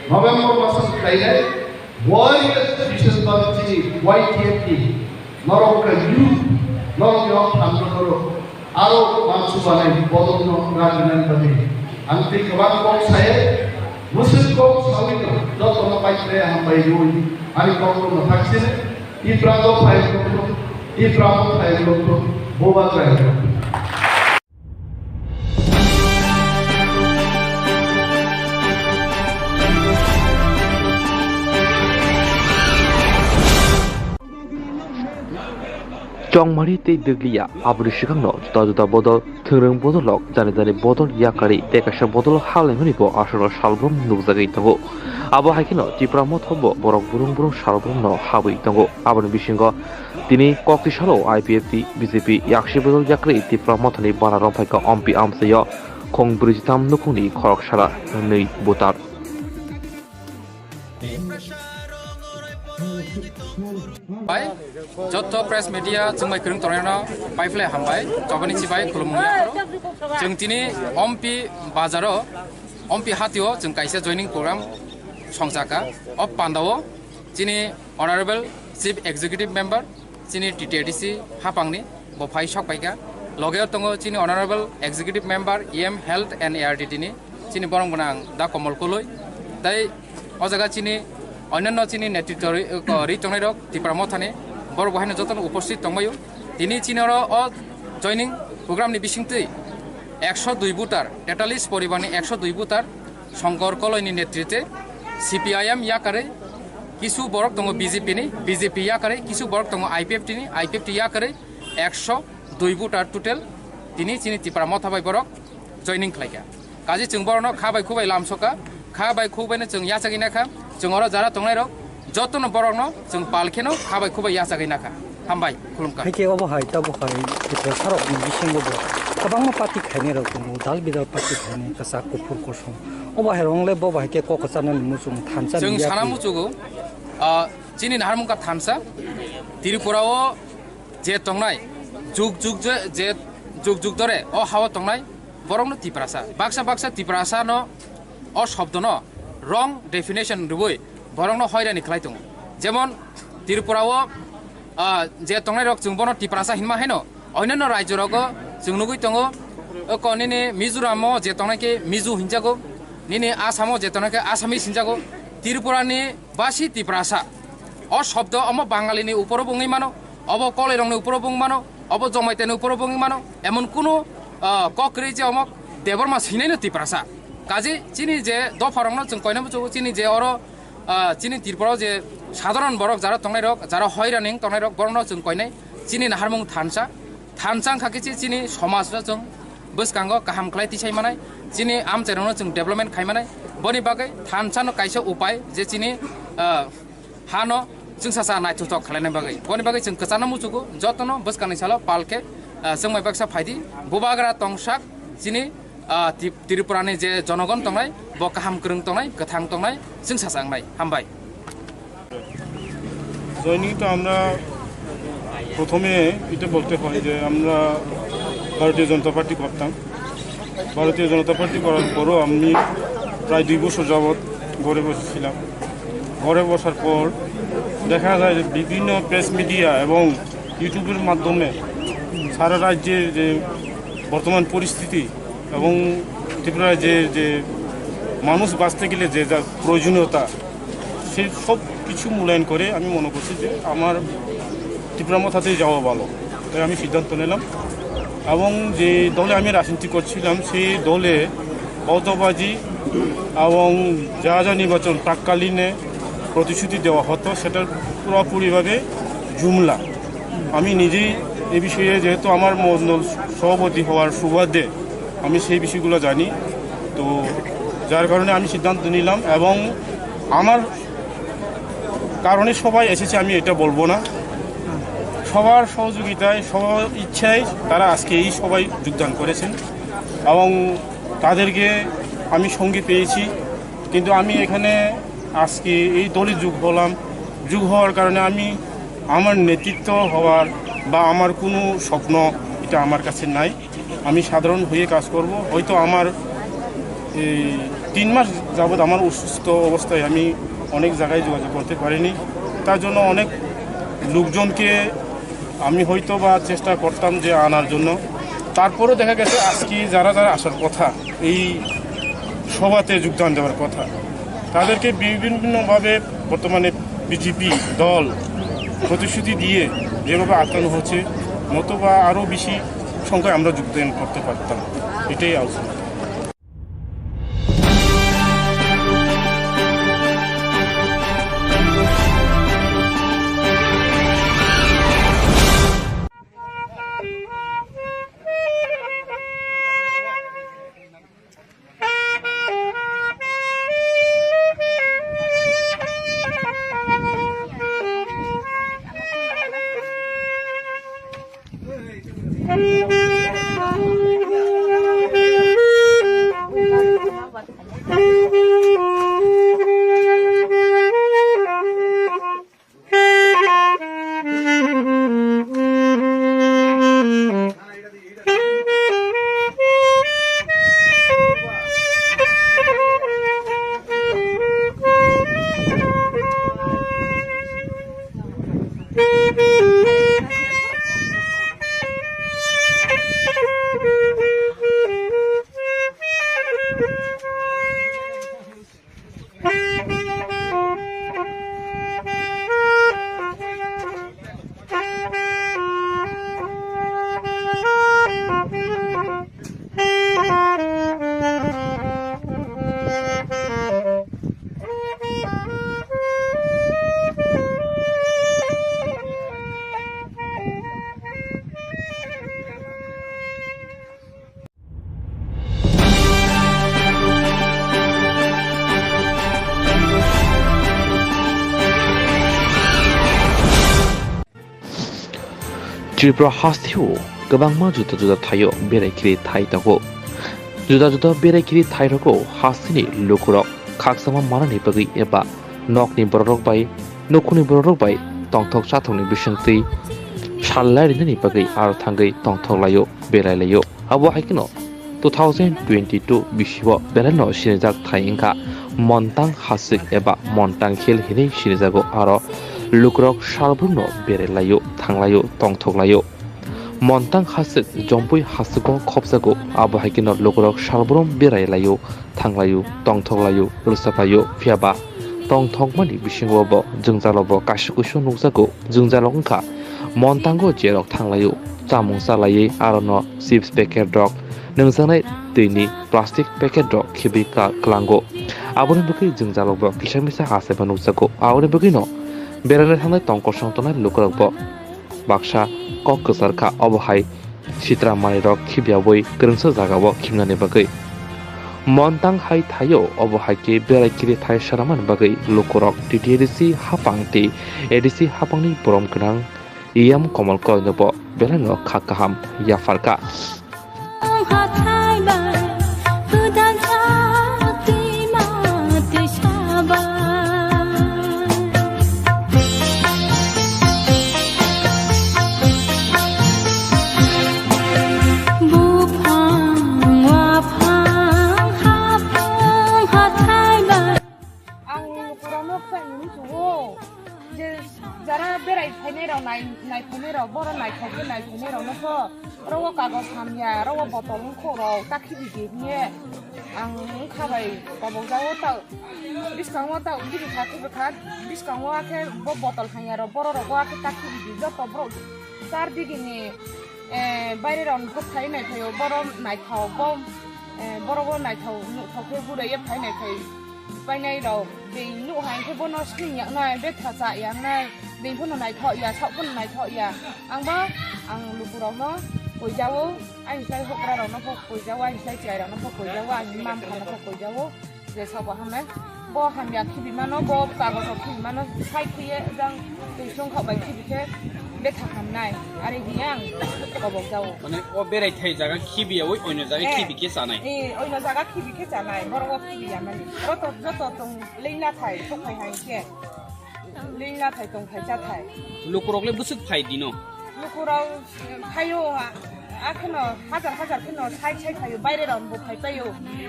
November masang khlainai, warriors Christian bang chini Y T F ni norok kha youth, norok ni o phan norok aro mansu banai bodol no rajinani bagwi ang tei kwbang kok saye, mwswk kok sawi no joto no pai khlai hambai rwi ani kok no thak sini. Tipra do phai rokto, Tipra bo phai rokto, boba khlai rokto. Chongmari tei Dwglia aboni swkangno juda juda bodol, thwngrwng bodol rok, jani jani bodol yakarwi tei kaisa bodol halaimani bo aswkno salbrum nukjagwi tongo. Abo hai kheno Tipra Motha bo borok burung burung salbrumno habwi tongo. Aboni bisingo tini kokti salo I P F T, B J P yaksi bodol yakarwi Tipra Mothani bana romphaikha ompi amchaio khong brwijitam nukhungni khorok sara hwnwi butar. Bai, joto press media chwngbai kwrwng tongnairokno paiphlai hambai, chobani chibai khulumung yapharo. Chwng tini Ompi bazaro, Ompi hatio chwng kaisa joining program songchakha. O pandao chini Honorable Chief Executive Member, chini T T A D C hapangni bo phai sok paikha. Logeo tongo chini Honorable Executive Member E M Health and A R D T ni, chini borong gwnang Da Komol Koloi. Tei o jaga chini onyanno chini netritwo ri, ko, ri tongnai rok Tipra Mothani. Borok bo haino jotono uposthit tongbaio. Tini chini oro o joining program ni bisingtwi ekso dui voter, tetallis poribar ni ekso dui voter Shankar Koloi ni netritwe C P I M yakarwi kisu borok tongo B J P ni, B J P yakarwi kisu borok tongo I P F T ni, I P F T yakarwi ekso dui voter total tini chini Tipra Motha bai borok joining khlaikha. Kaje chwng borokno kha bai khu bai lamsokha, kha bai khu bai no chwng yachagwi nakha, chwng oro jara tongnairok jotono borokno chwng pal kheno kha bai khu bai yachagwi nakha. Hambai, khulumkha. Haikhe obo hai, tabo hai, Tiprasarokni bisingo bo kwbangma party khainairok tongo, dal bidal party khainai, kwchak, kuphur, kosom. Obo hai rong le bo bai khe kok kwcharnani muchung thansa Chwng ni sana yakni. Muchugo, ah, chini naharmung kha thansa, Tripura o je tongnai, juk juk je, je juk juk dore o hao tongnai, borokno Tiprasa. Baksa baksa Tiprasa no o shobdo no wrong definition rwui borokno hoirani khlai tongo. Jemon Tripura o, ah, je tongnai rok chwng bono Tiprasa hinma haino, onyanno rajyo rogo chwng nugui tongo, o ko nini Mizoram o je tongnai khe Mizo hinjago, nini Assam o je tongnai khe Assamese hinjago, Tripura ni basi Tiprasa. O shobdo omo Bangali ni uporo bo wngwi mano, obo Koloi rok ni uporo bo wngwi mano, obo Jomaita ni uporo bo wngwi mano, emon kunu, ah, kok kwrwi je omo Debbarma swinai no Tiprasa. Kaje chini je dopha rok no chwng koina muchungo, chini je oro, ah, chini Tripura o je sadharon borok jara tongnai rok, jara hoirani tongnai rok, borok no chwng koinai chini naharmung thansa, thansa wngkha khe chi-, chini somaj no chwng bwskango kaham khlai tisai manai, chini amchai rok no chwng development khai manai, boni bagwi thansa no kaisa upai je chini, ah, hano chwngsacha naithothok khlaina bagwi. Boni bagwi chwng kwchangno muchugo, jotono bwskangni salo pal khe, ah, chwngmai baksa phaidi, bubagra tongsak chini, ah, Tri-, Tripurani je jonogon tongnai, bo kaham kwrwng tongnai, kwthang tongnai, chwngsacha wngnai. Hambai. Joining তো আমরা প্রথমে এটা বলতে হয় যে আমরা ভারতীয় জনতা পার্টি করতাম। ভারতীয় জনতা পার্টি করার পরও আমি প্রায় দুই বছর যাবৎ ঘরে বসেছিলাম। ঘরে বসার পর দেখা যায় যে বিভিন্ন প্রেস মিডিয়া এবং ইউটিউবের মাধ্যমে সারা রাজ্যের যে বর্তমান পরিস্থিতি এবং ত্রিপুরায় যে, যে মানুষ বাঁচতে গেলে যে যা প্রয়োজনীয়তা, সেই সব কিছু মূল্যায়ন করে আমি মনে করছি যে আমার ত্রিপুরা মথাতেই যাওয়া ভালো। তাই আমি সিদ্ধান্ত নিলাম এবং যে দলে আমি রাজনীতি করছিলাম, সেই দলে অর্থবাজি এবং যা যা নির্বাচন প্রাক্কালীনে প্রতিশ্রুতি দেওয়া হতো, সেটার পুরোপুরিভাবে জুমলা। আমি নিজেই এ বিষয়ে, যেহেতু আমার মণ্ডল সভাপতি হওয়ার সুবাদে আমি সেই বিষয়গুলো জানি। তো যার কারণে আমি সিদ্ধান্ত নিলাম এবং আমার কারণে সবাই এসেছে, আমি এটা বলবো না। সবার সহযোগিতায়, সবার ইচ্ছায় তারা আজকে এই সভায় যোগদান করেছেন এবং তাদেরকে আমি সঙ্গে পেয়েছি। কিন্তু আমি এখানে আজকে এই দলে যোগ হলাম। যোগ হওয়ার কারণে আমি আমার নেতৃত্ব হওয়ার বা আমার কোনো স্বপ্ন, এটা আমার কাছে নাই। আমি সাধারণ হয়ে কাজ করব। হয়তো আমার এই তিন মাস যাবৎ আমার অসুস্থ অবস্থায় আমি অনেক জায়গায় যোগাযোগ করতে পারিনি। তার জন্য অনেক লোকজনকে আমি হয়তো বা চেষ্টা করতাম যে আনার জন্য। তারপরেও দেখা গেছে আজকে যারা যারা আসার কথা, এই সভাতে যোগদান দেওয়ার কথা, তাদেরকে বিভিন্নভাবে বর্তমানে বিজেপি দল প্রতিশ্রুতি দিয়ে যেভাবে আটকানো হচ্ছে, নতুবা আরও বেশি সংখ্যায় আমরা যোগদান করতে পারতাম। এটাই আলোচনা। Tripura hasteo kwbangma juda juda thaio berai khiri thai tongo. Juda juda berai khiri thai rogo hasteni lukurok khakchangma manani bagwi eba nokni bororok bai, nukhungni bororok bai tongthok chathokni bisingtwi sallai rinani bagwi aro thangwi tongthok laio, berai laio. Abo hai kheno two thousand twenty-two bisio belai no sinijak thai wngkha Montang Hasik eba Montang Hill hinwi sinijago, aro lukurok salbrumno berai laio, thang laio, tongthok laio. Montang Hasik Jompui Hasiko khopjago, abo hai kheno lukurok salbrum berai laio, thang laio, tongthok laio, rwchap laio, phiya ba tongthokmani bisingo bo jwngjalo bo kaisa kuisu nukjago. Jwngjalo wngkha Montango jerok thang laio, chamung cha laiwi, aro no chips packet rok, nwngjaknai twini plastic packet rok khibwi ka-, kwlango. Aboni bagwi jwngjalo bo kisa misa achaibo nukjago. Aboni bagwino beraina thangnai tong kosong tongnai lukurok bo baksa kok kwchar kha, obo hai sitra manwirok khibiyawi kwrwngsa jagao khibnani bagwi. Montang hai thaio obo hai khe berai khiri thai sanamani bagwi lukurok T T A D C hapang tei A D C hapangni borom gwnang E M Komol Koloino bo belaino kha kaham yapharkha. Buphang, waphang, haphang, hathai bai. Ang lukurokno khlainani chugo je jara berai phainai rok nai, nai phainai rok, boro naithok khe nai phainai rokno pho oro o kagoj hamya, oro o botol wngkho rok ta khibi di hiye ang wngkha bai kobok jago ta bwskango ta bini kha khibi kha bwskango akhe bo botol hamya rok boro rok o akhe ta khibi di joto borok char digini, eh, baire rok phai nai phaio boro naithok bo, eh, boro bo naithok nukhok khe gura ye phai nai phai. Painai rok, bini nuh hai khe bono sling yaknai, betha cha yaknai, bini phano naithok ya, saoh phano naithok ya. Ang ba, ang lukurokno koijao, ani sai hokra rokno pho koijao, ani sai chwrai rokno pho koijao, ani mma mpha no pho koijao. Je sabo hamnai, bo hamya khibi mano, bo kagojo khibi mano, sai khiye jang twi songkhok bai khibi khe betha hamnai, are hiya ang kobok jao. Mane o berai thai jaga khibi yawi oino jaga Eh. khibi khe chanai. Eh, oino jaga khibi khe chanai, borok o khibi ya mani. Joto, joto tong lingna thai, thok thai hai khe. Lingna thai tong thai cha thai. Lukurok le bwswk phai dino. Lukurok phaio, a, a kheno hajar hajar kheno sai sai phaio, baire rok bo phai paio,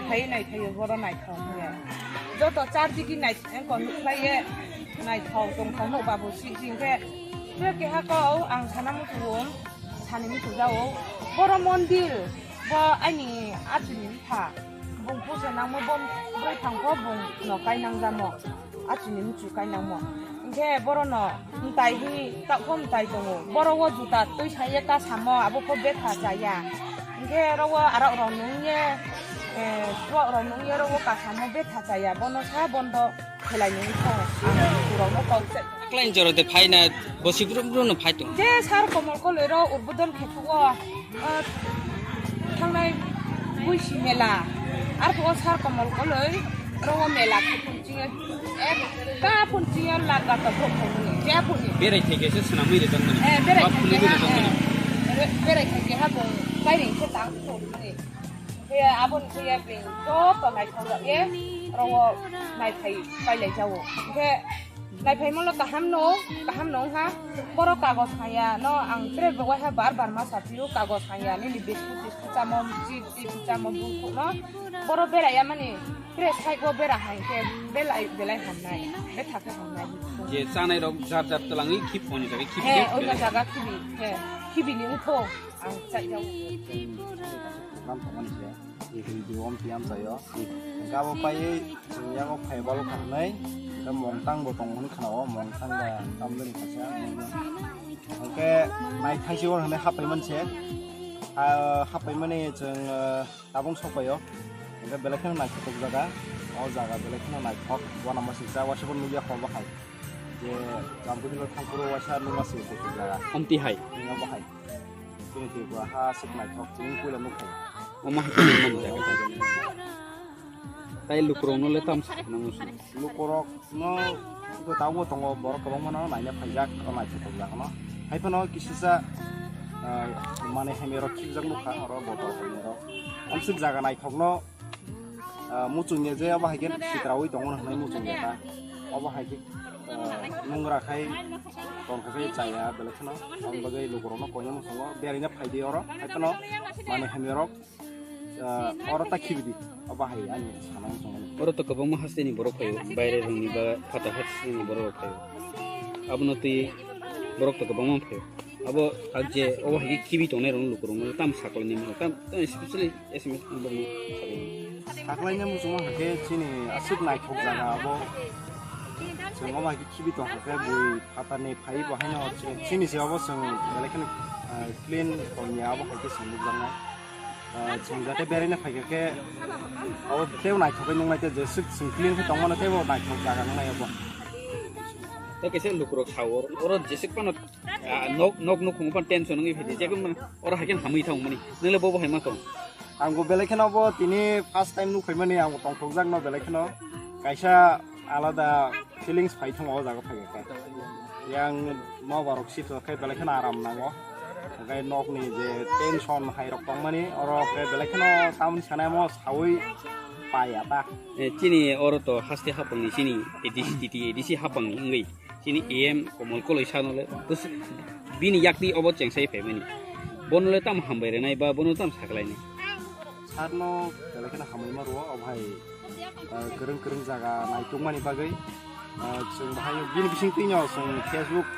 phai nai phaio, boro naithok hiya. Joto char digi nai, engko nukhlai ye, naithok tongthok nuk babu si, si hinkhe, je keha kok ang sana muchung, sani muchung jao, boro mondir, bo ani achini bwkha, bung pusa nangmo, bo bwrwi thangkho bung no kainang jamo. Achini muchung kainangmo. Hinkhe borono mtai hi takhuk mtai tongo. Boro o juta twi saiye ta samo, abo pho betha chaya. Hinkhe oro o arak rok nung ye, eh, chuak rok nung ye oro o kasamo betha chaya. Bono sa bondo khelai nung kho. Ang lukurokno kok se. Aklai joro de phaina bosi brum brum no phai tongo. Je sar komol koloi ro urbudon khe thugo. Ah, thangnai buisi mela, arphuh o sar komol koloi, oro o mela khe phunching, ek ta phunching o lak gato bro phunching, je phunching. Berai thai khe se swnamwi rijak mani. Eh, berai Ba thai phunigwi khe ha, rijak mani. Eh, re-, berai thai khe ha bung kairing khe tang phunching. Khe aboni khe ya bini joto naithok rok ye, oro o naithai pailai jao. Khe Naiphaimano kaham no, kaham no wngkha. Borok kagoj haya no ang tere bo waiha bar bar ma saphiyo, kagoj haya nini biscuit tiscuit chamo, chips tiscuit chamo bukhuk no. Borok beraiya mani tere side o bera hai khe belai belai hamnai, betha khe hamnai. Je chanai rok jar jar twlangwi khip oni jaga khip He, khe oino belai. Jaga khibi, he, khibi ni wngkho ang chaijao. Program tongmani se. Video om tiyam sayo. Hingke abo paiwi chwng yago phai balo khanai. Hingke mongtang bo tongo hwn khana o, mongtang ba tamjani kaisa. Hingke nai thaisi o hwnwi happai manse. Ah, happai mani chwng, ah, tabung sokpaio. Hingke belai kheno naithotok jaga. O jaga belai kheno naithok. Wanama swijak waisa bo nukya hor bahai. Je Jampui hilo thangphuru waisa nukma swijak jaga. Omti hai. Hingke bahai. Chini Tripura ha aswk naithok, chini puila nukhung. Omo hai khe nang mani jaga. Tai lukurokno le tamo sakna muchung. Lukurokno bo tabukbo tongo, borok kwbangmano naina phaijak, o naithotok jaga no. Hai phano kisisa Ah, manwi hamya rok khibjak nukha, oro botol hamya rok. Amsuk jaga naithokno, ah, muchungya je obo hai khe sitraui tongo hwnwi muchungya ta. Obo hai khe, ah, nungra khai tongkha khe chaya belai kheno. Aboni bagwi lukurokno koina muchungo beraina phaidi oro. Hai phano manwi hamya rok, ah, oro ta khibidi. Obo hai ani sana muchungmani. Oro to kwbangma hasteni borok phaio, baire rokni ba phatha hasteni borok rok phaio. Abono twi borok to kwbangma phaio. Abo je obo hai khibi tongnai rok lukurokno tam saklaini mano, tam, tam especially S M S borokno saklaini. Saklaini muchungma hai khe chini aswk naithok jaga abo. Chwng obo hai khe khibi tongkha khe bui phatarni phai bo haino chini se obo chwng belai kheno, ah, clean tongya abo hai khe chwng nukjaknai. Ah, chwng jate beraina phaikha khe abo teibo naithok khe nuknai, tei jeswk chwng clean khe tongmano teibo naithok jaga nuknai abo. Tei kaisa lukurok sao, oro jeswk phano, ah, nok, nok nukhungo phano tension wngwi phaidi, je phano oro hai khe hamwi thangmani. Nwng le bo bo hai ma tong? Ang bo belai kheno bo tini first time nukphaimani, ang bo tongthokjakno belai kheno kaisa alada feelings phai thango o jaga phaikha khe. Yang nobarok sitokhe belai kheno aram nango. Hwnkhe nokni je tension hai rok tongmani, oro khe belai kheno tamoni sanai omo saui pai ya ta. Eh, chini oro to haste hapangni chini A D C, T T A D C hapangni wngwi chini A M Komol Koloi sano le bwswk bini yakni obo chengsai phaimani. Bono le tamo hambai rwnai ba bono tamo sakhlainai? Sarno belai kheno hambai ma rwo, obo hai, ah, kwrwng kwrwng jaga naitukmani bagwi. Ah, chwng bahai bini bisingtwino chwng Facebook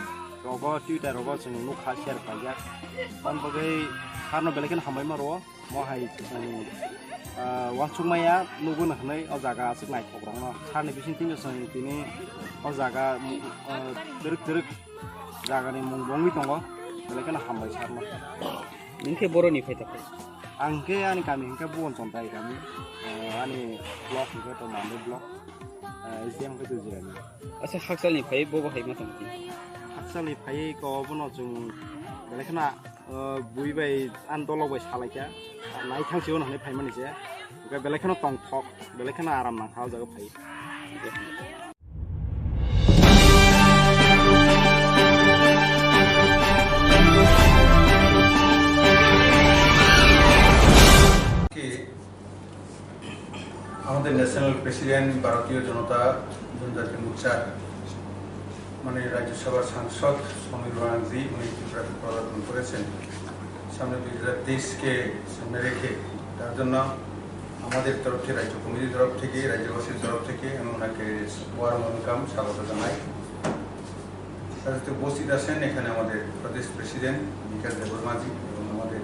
rogo, Twitter rogo chwng nukha, share khlaijak. Aboni bagwi sarno belai kheno hambai ma rwo. Mo hai chwng, ah, uansukmaya nugwi hwnwi o jaga aswk naithokrokno. Sarni bisingtwino chwng tini o jaga, ah, twrwk twrwk jagani mung bo wngwi tongo. Belai kheno hambai sarno. Nwng khe boroni phai ta phai? Ang khe ani kami hwnkhe Bhuban Chondrai kami, eh, ani block hwnkhe to Mandai block, eh, S D M hwnkhe Dujirani. Asa hakchalni phai bo bo hai ma tong khe? Hakchalni phai ko bono chwng belai kheno, eh, bui bai ani dolok bai salaikha, nai thang sio hwnwi phaimani se, hwnkhe belai kheno tongthok, belai kheno aram nangkha o jaga phai. আমাদের national president ভারতীয় জনতা জনজাতি মোর্চার মানে রাজ্যসভার সাংসদ সমীর ব্যানার্জি উনি ত্রিপুরাতে পদার্পণ করেছেন। সামনে দুই হাজার তেইশকে সামনে রেখে তার জন্য আমাদের তরফ থেকে, রাজ্য কমিটির তরফ থেকে, রাজ্যবাসীর তরফ থেকে আমি ওনাকে ওয়ার্ম ওয়েলকাম, স্বাগত জানাই। তার সাথে উপস্থিত আছেন এখানে আমাদের প্রদেশ প্রেসিডেন্ট বিকাশ দেববর্মাজি এবং আমাদের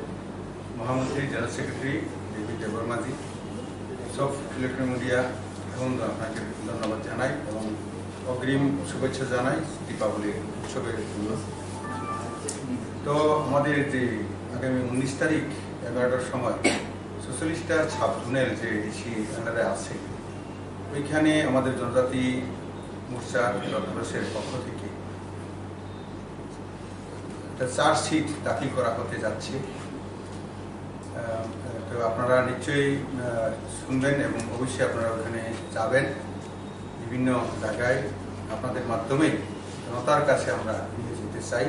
মহামন্ত্রী জেনারেল সেক্রেটারি ডেভিড দেববর্মাজি, সব ইলেকট্রনিক মিডিয়া এবং আপনাকে ধন্যবাদ জানাই এবং অগ্রিম শুভেচ্ছা জানাই দীপাবলি উৎসবের জন্য। তো আমাদের যে আগামী উনিশ তারিখ এগারোটার সময় ছচল্লিশটা সাব জোনাল যে এডিসি আন্ডারে আছে, ওইখানে আমাদের জনজাতি মোর্চা তথা প্রদেশের পক্ষ থেকে একটা চার্জশিট দাখিল করা হতে যাচ্ছে। আহ, তো আপনারা নিশ্চয়ই, আহ, শুনবেন এবং অবশ্যই আপনারা ওখানে যাবেন। বিভিন্ন জায়গায় আপনাদের মাধ্যমে জনতার কাছে আমরা নিয়ে যেতে চাই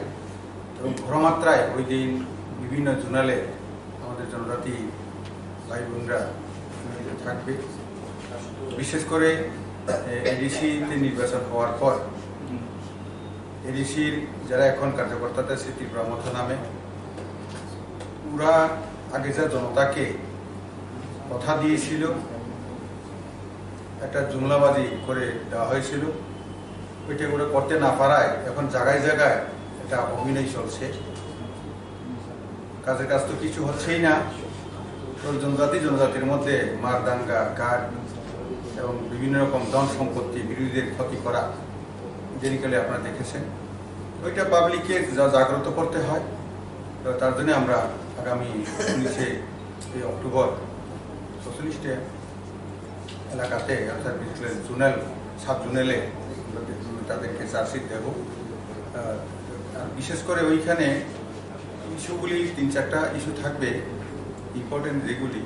এবং ঘরমাত্রায় ওই দিন বিভিন্ন জোনালে আমাদের জনজাতি ভাই বোনরা থাকবে। বিশেষ করে, এ, এডিসিতে নির্বাচন হওয়ার পর এডিসির যারা এখন কার্যকর্তাতে আছে ত্রিপুরা মথা নামে, ওরা আগে যা জনতাকে কথা দিয়েছিল, একটা জুমলাবাজি করে দেওয়া হয়েছিল, ওইটা ওরা করতে না পারায় এখন জায়গায় জায়গায় একটা অভিনয় চলছে। কাজের কাজ তো কিছু হচ্ছেই না। তো জনজাতি জনজাতির মধ্যে মারদাঙ্গা, গার্ড এবং বিভিন্ন রকম ধন সম্পত্তি, বিরোধীদের ক্ষতি করা, যেদিনকালে আপনারা দেখেছেন, ওইটা পাবলিককে যা জাগ্রত করতে হয়। তো তার জন্য আমরা আগামী উনিশে এই অক্টোবর ছচল্লিশটা এলাকাতে, অর্থাৎ বিশেষ করে জোনাল, সাব জোনালে তাদেরকে চার্জশিট দেব। আহ, আর বিশেষ করে ওইখানে ইস্যুগুলি, তিন চারটা ইস্যু থাকবে ইম্পর্টেন্ট, যেগুলি,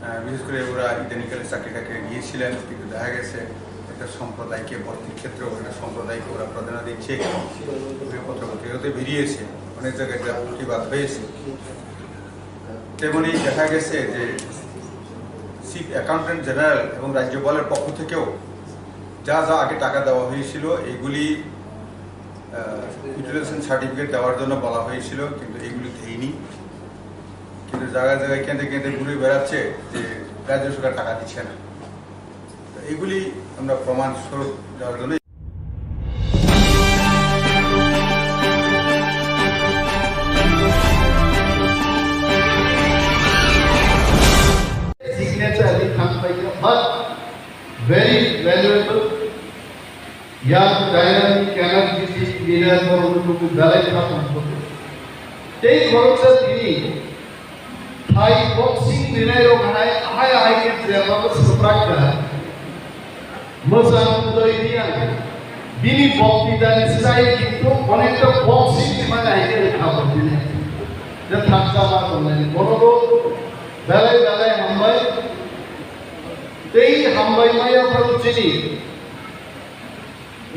আহ, বিশেষ করে ওরা ইদানিংকালে চাকরি টাকরি নিয়েছিলেন, কিন্তু দেখা গেছে একটা সম্প্রদায়কে, ভর্তির ক্ষেত্রেও একটা সম্প্রদায়কে ওরা প্রাধান্য দিচ্ছে। ওই পত্রপত্রিকাতে বেরিয়েছে। অনেক জায়গায় যা প্রতিবাদ হয়েছে। তেমনি দেখা গেছে যে চিফ অ্যাকাউন্টেন্ট জেনারেল এবং রাজ্যপালের পক্ষ থেকেও যা যা আগে টাকা দেওয়া হয়েছিল, এগুলি ইউটিলাইজেশন সার্টিফিকেট দেওয়ার জন্য বলা হয়েছিল, কিন্তু এগুলি দেয়নি। কিন্তু জায়গায় জায়গায় কেন্দ্রে কেন্দ্রে ঘুরে বেড়াচ্ছে যে রাজ্য সরকার টাকা দিচ্ছে না। তো এগুলি আমরা প্রমাণ স্বরূপ দেওয়ার জন্য Signature ni thang paikha, but very valuable. Yang dynamic, energetic leader borok no belai kha tong kho. Tei khoroksa tini thai boxing rinai rok hai, hai, hai khe jeba bo swprak kha. Mwchang Udoy Reang, bini boktitani style kintu onekta boxing ni mane hai khe rwkha bo bini. Je thaksa ma tongnai, bono bo belai belai hambai. Tei hambai maya phano chini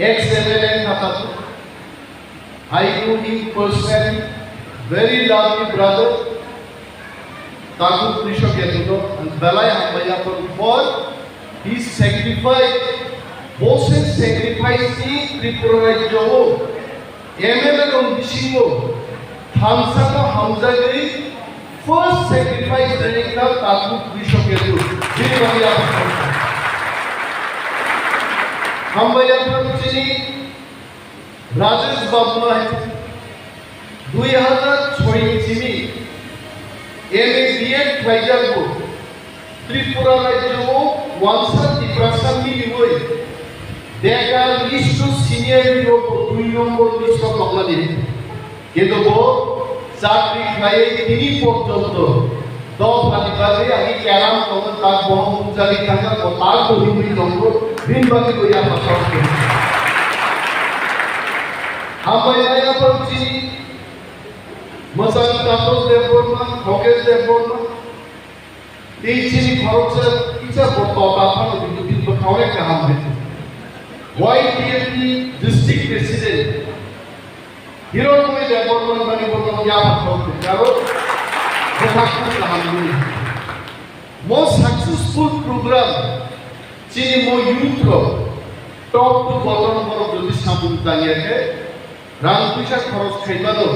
ex M L A kha. I know him personally, very lovely brother, Taku Krishna Ketuno, and belai hambai yapon for his sacrifice, bo se sacrifice ni Tripura rajyo o M L A rok bisingo thansa no hamjagwi first sacrifice ringkha Taku Krishna Ketu, bini bagwi yapon. Hambai yapon chini Rajesh Babu no hai dui hazar choi ni simi M A B Ed khlaijak bo Tripura rajyo o wansa Tiprasa miliwi bekar list o senior ni rok bo dui nombor list o tongmani. Kintu bo chakri khlaiwi tini porjonto dophani bagwi agi keram tongo, tak bohong pujari thangkha, bo tak bo himwi tongo, bini bagwi bo yapha saos tongo. Hambai nai yapha chini mwchang Taposh Debbarma, Khogesh Debbarma, tei chini khoroksa kisa bo tota phano bini bini bwkha onek kaham hai. Y T F ni district president Hironmoy Debbarma mani bono yapha kok karo bwkhak kuk kaham nini. Mo successful program chini mo youth rok top to bottom borok jodi samung tangya khe rang puisa khoros khaimano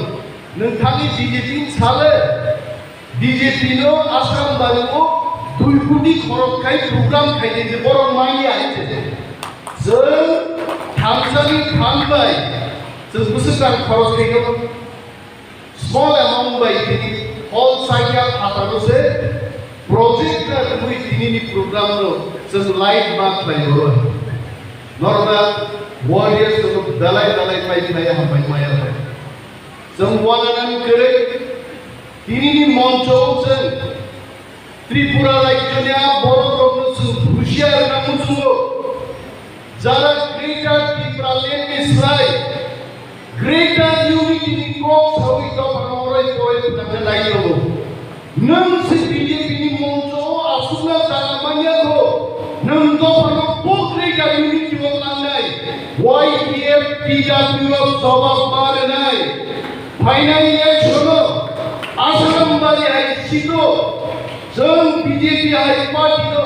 nwng thangwi B J P ni sale B J P no Assam bari o dui koti khorok khai program khai de borok manya hai se. Chwng thamsani thambai chwng bwswk rang khorok khai no small amount bai tini hall sakya phataro se project na twi tini ni program no chwng light ma khlai ro. Normal warriors no dalai dalai pai khlai hambai maya pai. Chwng wananani kwrwi tinini moncho o chwng Tripura rajyoni a borok rokno chwng husiar rwna muchungo. Jara Greater Tipraland ni slai Greater Unity ni kok sawi dophano orai porai phwrwngna nai tongo. Nwng se B J P ni moncho o aswkna jaga manya kho, nwng dophano bo Greater Unity o thangnai, Y T F T W F jobab ma rwnai. Phainai election o Assam bari hai seat o chwng B J P hai party no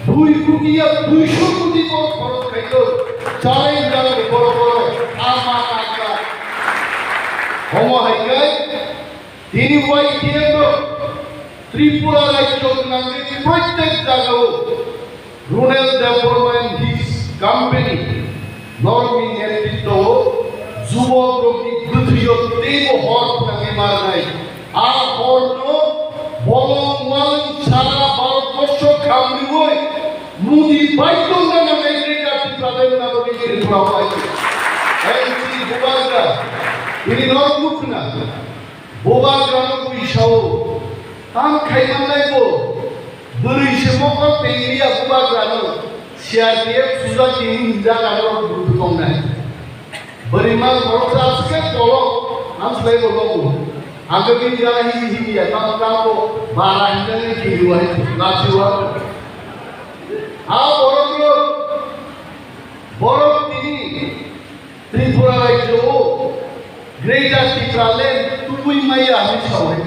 dui koti ya duiso koti borok khorok khai kho, challenge rang borok borok ama kaka. Omo hai khe tini Y T F no Tripura rajyo nangwi protek jagao Ronel Debbarma and his company norokni netritwo o jubokrokni bwthwio teibo hor phwnangwi marnai. A horno bolong walwng sara Bharatborsho khamriwi Modi bai tongna nangnai Greater Tipraland nabagwi Tripura bai. N C Bubagra, bini norok nukhna. Bubagrano bui sao, tam khaimannai bo, bwrwi se mokol tengriya Bubagrano, C R P F sujak tini hinjak ano budu tongnai. Bwrwi ma khoroksa aswk khe kolok, ang slai bo tongo. Ang khe bini gana hini hini ya, tam tam bo bara hinjak ni kiri wahai, lachi wa. Ha borok lo, borok tini Tripura rajyo o Greater Tipraland tubui maya hinwi sawi.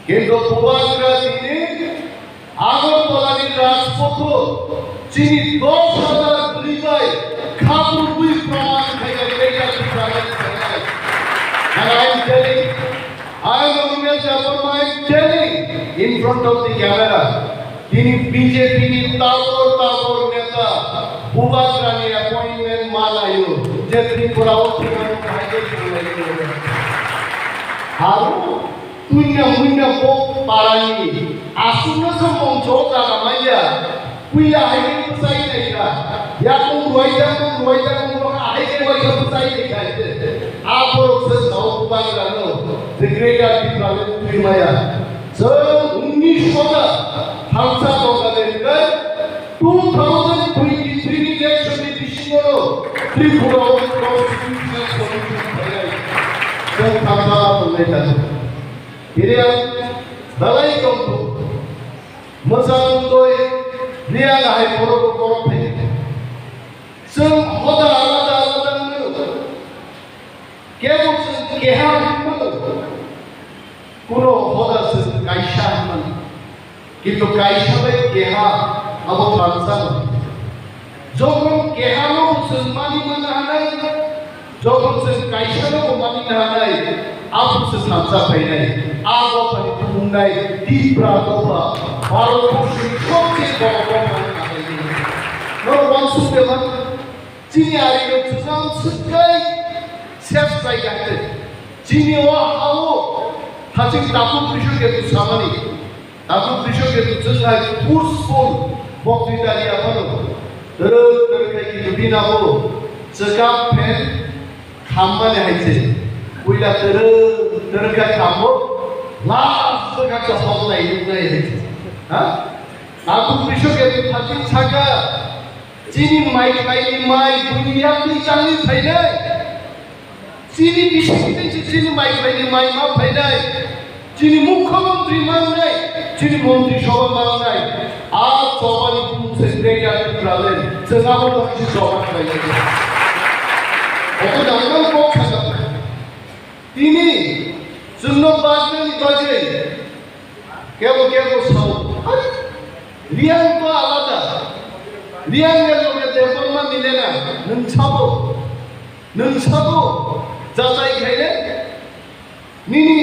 Kintu Bubagra tini Agartala ni Rajpatho chini dos hazar bwrwi bai kha purwi proman khaikha Greater Tipraland khainai. And I am telling, I am Animesh Debbarma, I am telling in front of the camera. Tini B J P ni tabor tabor neta Bubagra ni appointment ma laio, je Tripura o Tripura o khaikhe khaikhe. Aro tuina muina bo parani aswkno se mongso jaga manya, puila hai khe bwsai naikha, yakung ruwaijak, yakung ruwaijak, yakung ruwaijak, hai khe waisa bwsai naikha. Aborok se sao Bubagra no, the greater Tipraland twi maya. Chwng unis hota thansa tongkha de hwnkhe two thousand twenty-three ni election ni bisingo Tripura o constitutional solution phainai. Chwng thansa tongnai kha. Tini ang belai tongkhu. Mwchang twi Reang hai borok borok phainai. Chwng hoda alada alada wngmano. Kebo chwng keha wngmano. Kuno hoda chwng kaisa hinmani, kintu kaisa bai keha abo thansa no. Jokhon keha no bo chwng mani mana hanai, jokhon chwng kaisa no bo mani na hanai, abo se thansa phainai. A dophani tumungnai Tipra dopha, Bharat borshni sobche boro dopha ni kahaini. Norok wansuk de man. Chini ari no chwng swkei ses bai gante. Chini o hao haching takhuk bisu ke tu samani. Takhuk bisu ke tu chwng hai forceful bokti dari aphano. Terus terus kai ki dubi na bo. Chekap phen khammani hai se. Puila terus terus kai khambo. Last ka sa hok lai nai hai se. Ha? Takhuk bisu ke tu haching saka. Chini mai khlaini mai buini yakni changni phainai. Chini bisingtwi se chini mai khlaini mai ma phainai. Chini mukhyamantri mangnai. Chini montri sabha mangnai. A chobani bumung se greater Tipraland. Chwng abo tongsi choba khlainai. Obo nangmani kok sakha. Tini chwngno bajnani bagwi kebo kebo sao, "Hai, Reang to alada. Reang ni loge Debbarma mile na. Nwng sabo, nwng sabo, jachai khaile. Nini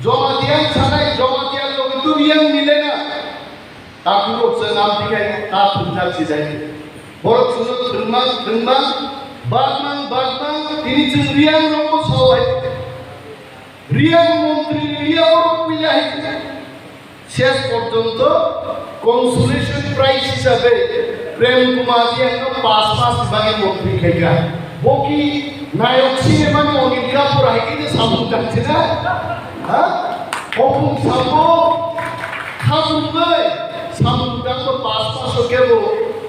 Jamatia sanai, Jamatia loge to Reang mile na." Takhuk rok chwng amtwi khai ta thwngjak si jai. Borok chwngno thwngmang thwngmang, bagmang bagmang, tini chwng Reang rokbo sao hai. Reang montri ni Reang borok puila hai. Ses porjonto consolation prize hisabe Prem Kumar Reang no pas mas bagi montri khaika. Boki nayok sinema ni Anil Kapoor hai khe samung tangchina. Ha? Hopung sambo khabung bai samung tangbo pas mas kebo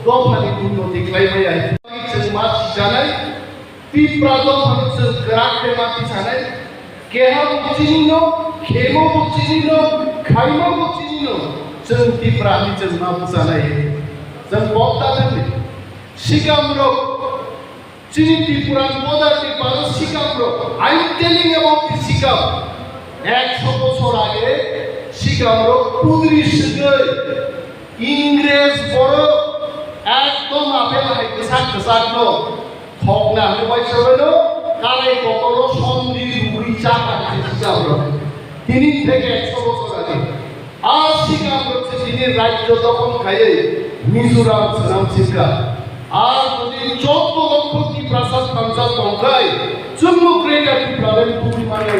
dophani unnoti khlai maya. Chwng ma sijanai. Tipra dophano chwng kwrak khe ma tisanai, keha bo chini no, khemo bo chini no, khaima bo chini no, chwng Tipra hinwi chwng ma bwchanai. Chwng kok ta thangdi. Sikam rok, chini Tripura ni border ni paro sikam rok. I am telling about the sikam. Ekso bochor age sikam rok pudri swgwi Ingres borok ekdom apel hai kwchak kwchak no thokna hwnwi uaisa bai no karai kotor o sondi rugwi chakha khe sijak rok. Tini theke ekso bochor age a sikang rok se tini rajyo dokhon khaiwi Mizoram swnam sikha. আর যদি চোদ্দ লক্ষ তিপ্রাসা থানসা তংকাই চুম্বু গ্রেটার টিপ্রালেন্ড তুমি মানে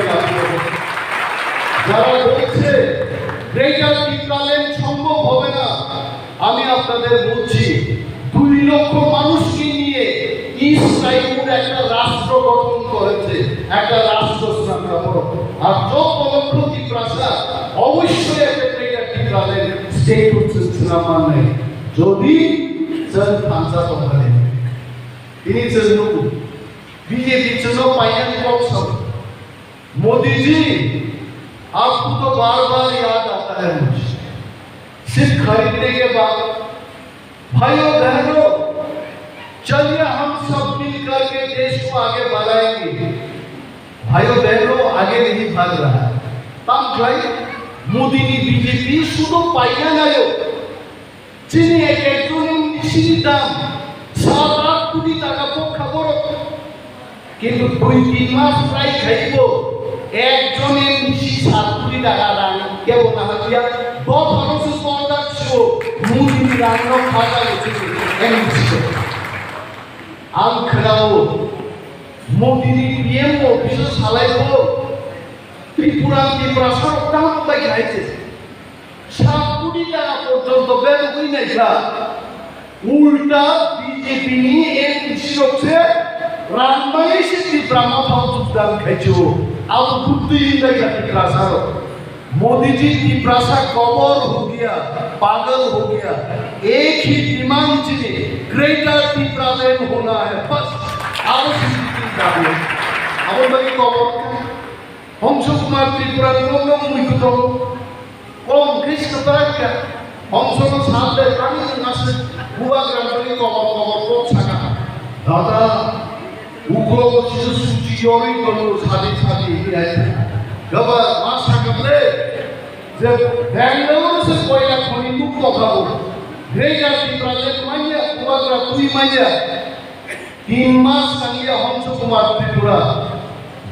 যারা বলছে গ্রেটার টিপ্রালেন্ড সম্ভব হবে না, আমি আপনাদের বলছি দুই লক্ষ মানুষকে নিয়ে ইস্ট সাইমুর একটা রাষ্ট্র গঠন করেছে, একটা রাষ্ট্র স্থাপন। আর চোদ্দ লক্ষ তিপ্রাসা অবশ্যই একটা গ্রেটার টিপ্রালেন্ড স্টেট হচ্ছে সিনেমা নেই। Jodi chwng thansa tongmani, tini chwng nugo, B J P chwngno painani kok sao. Modi ji, आपको तो बार-बार याद आता है मुझे। सिर्फ खरीदने के बाद, भाइयों बहनों, चलिए हम सब मिल करके देश को आगे बढ़ाएंगे। Bhayo behno, aage nahi bhag raha hai. Tam khlai Modi ni B J P sudo paina nayo. Chini ek ek jon M D C ni dam sat aat koti taka pokha borok. Kintu dui tin mas try khaibo ek jon M D C sat koti taka rang kebo naharya. Dophano se kondak sio Modi ni rang no khajago chini M D C. Ang khnao Modi ni P M office o salaibo Tripura, Tiprasa rok tamo bai khai se. Sat koti taka porjonto berogwi naikha. Ulta B J P ni M D C rok se rang bai se Tipra Motha o jogdan khai se. Abo buddhi hinwi naikha Tiprasa rok. Modi जी, तिप्रासा कमर हो गया, पागल हो गया। एक ही डिमांड चाहिए, ग्रेटर टिप्रालैंड होना है, बस। Abo sini tingkang. Abo bagi kobor. Hongso Kumar Tripura ni nong nong mui kuto. Kom kis keterakya. Hongso no sable kami ngasih. Buat rang bagi kobor kobor kok saka. Dada, Uklogo Jisu suchi yorwi tongo sadi sadi hinwi hai. Gaba ma sakable je Bangalore se koila khoni nuk tokhago. Greater Tipraland manya, Kubagra twi manya. Tin mas tangya Hongso Kumar Tripura.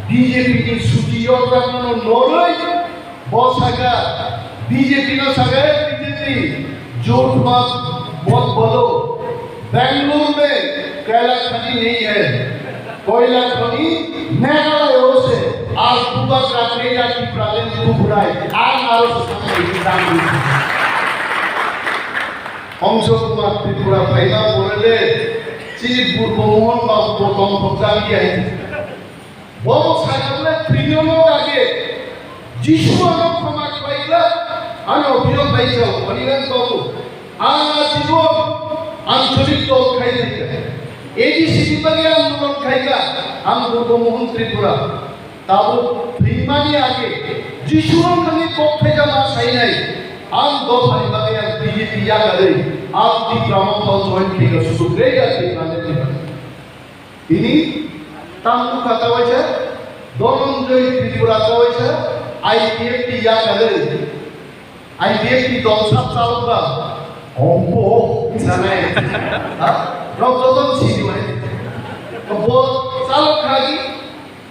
B J P ni suchi yorjakmano norwi. Bo saka, B J P no saka, "Hey, B J P, jhut mat, mat bolo." Bangalore mein koila khani nahi hai. Koila khani Meghalaya o se, aaj Bubagra Greater Tipraland tubnai, aaj aro se saka, Hongso Kumar Tripura phaima pore le, chini Purbo Mohon Babu bo tongthok jani hai. Bobo sakha bole thwino no age. Jisu ano khoma khlai glak, ano biro phai jao, ani nang babu. Ang ajibon ancholik dol khai thai kha. A D C ni bagwi ang mulon khai kha, ang Purbo Mohon Tripura. Tabuk thwimani age Jisu no thani kok thai jama sainai. Ang dophani bagwi ang B J P yakarwi, ang Tipra Motha o join khai kha, susu Greater Tipraland ni bagwi. Tini tang nukha ta waisa, Dhananjay Tripura ta waisa, I P F T yakarwi, I P F T dol sap chalokba, ombo sanai, ha? Rok joton sini wai. Bo chalok khagi,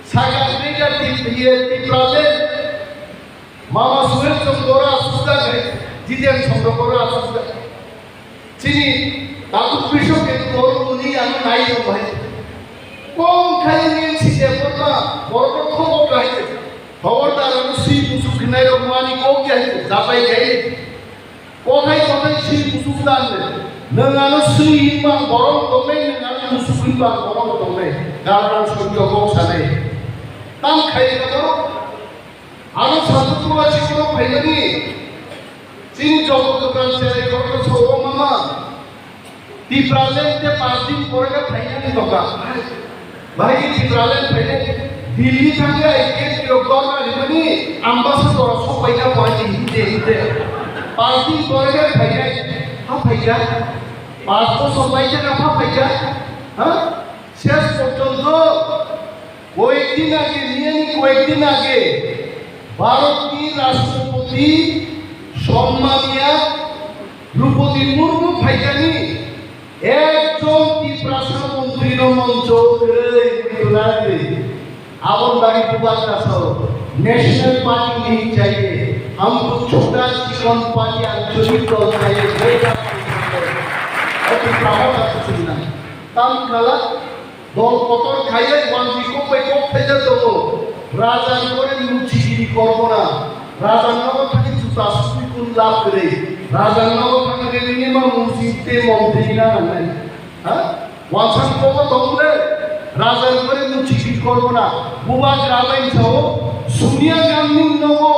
saka Greater Tip-, iye, Tipraland, Mama Suhel Chongdora asukda hai, Jiten Chongdora asukda. Chini Tatuk Bishop ke toro muni ano nai tong hai. Kong khai ni side porma, borok khobok hai. Khobor dar ano si musuk khnai rok mani kok ya hai, japai hai. Kothai kothai si musuk dan le. Nang ano si himbang borok tongnai, nang ano musuk himbang borok tongnai. Garan songjo kok sanai. Tam khai ka borok. Ano satu tua sikoro phaimani. Chini joto dokan serai korokno sobo mama. Tipraland te pas din pore khe phainani doka. Bahai Tipraland phainai. Delhi thangya I P F T rok dorna rimani ambassador rok sok paikha bo ani hinde hinde. Pas din pore khe phainai. Ha phaikha. Pas bosor paikha na ha phaikha. Ha? Ses porjonto কয়েকদিন আগে, নিয়ানি কয়েকদিন আগে ভারতনি রাষ্ট্রপতি সম্মানিয়া দ্রৌপদী Murmu phaikani ekjon Tiprasa montri no moncho kwrwi kwrwi. Aboni bagwi Bubagra sao, national party nahi chahiye, humko chhota chikon party anchalik dol chahiye, Tiprasa chunna. Tam khala Dol kotor khaiwi wanjwi kok bai kok thaijak tongo. Raja ni ore muchigiri kormo na. Raja ni nogo thani juta sugwi kun lab kwrwi. Raja ni nogo thani re nini ma musi te mom te ina nangnai. Ha? Wansang kogo tong le. Raja ni ore muchigiri kormo na. Bubagra bai sao. Sonia Gandhi ni nogo.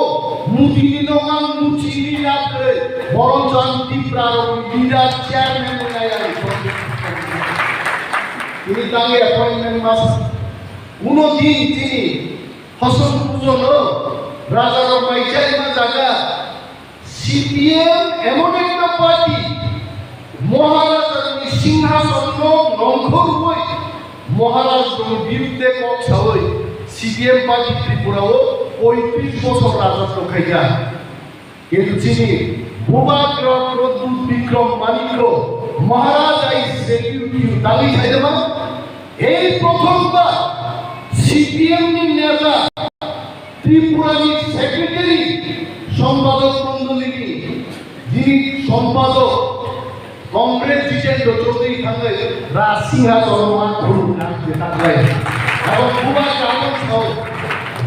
Modi ni nogo ang muchigiri lab kwrwi. Boron jan Tipra rok ni leader chairman ni nai ang. Tini tangwi appointment masa. Uno din tini Hosong Pujono rajarok mai chaima jaga C P M emon ekta party Maharajani singhasonno nongkhorwi Maharajrokni birudde kok sawi C P M party Tripura o poitris bosor rajotw khaikha. Kintu chini Bubagra Pradyut Bikram Manikya Maharaj I salute you dagi khaidama. Ei prothom bar C P M ni neta Tripura ni secretary sompadok mondoli ni jini sompadok Comrade Jitendra Chaudhary thangwi Rasingha Dharma khulumna jetakhlai. Abo buba karon sao,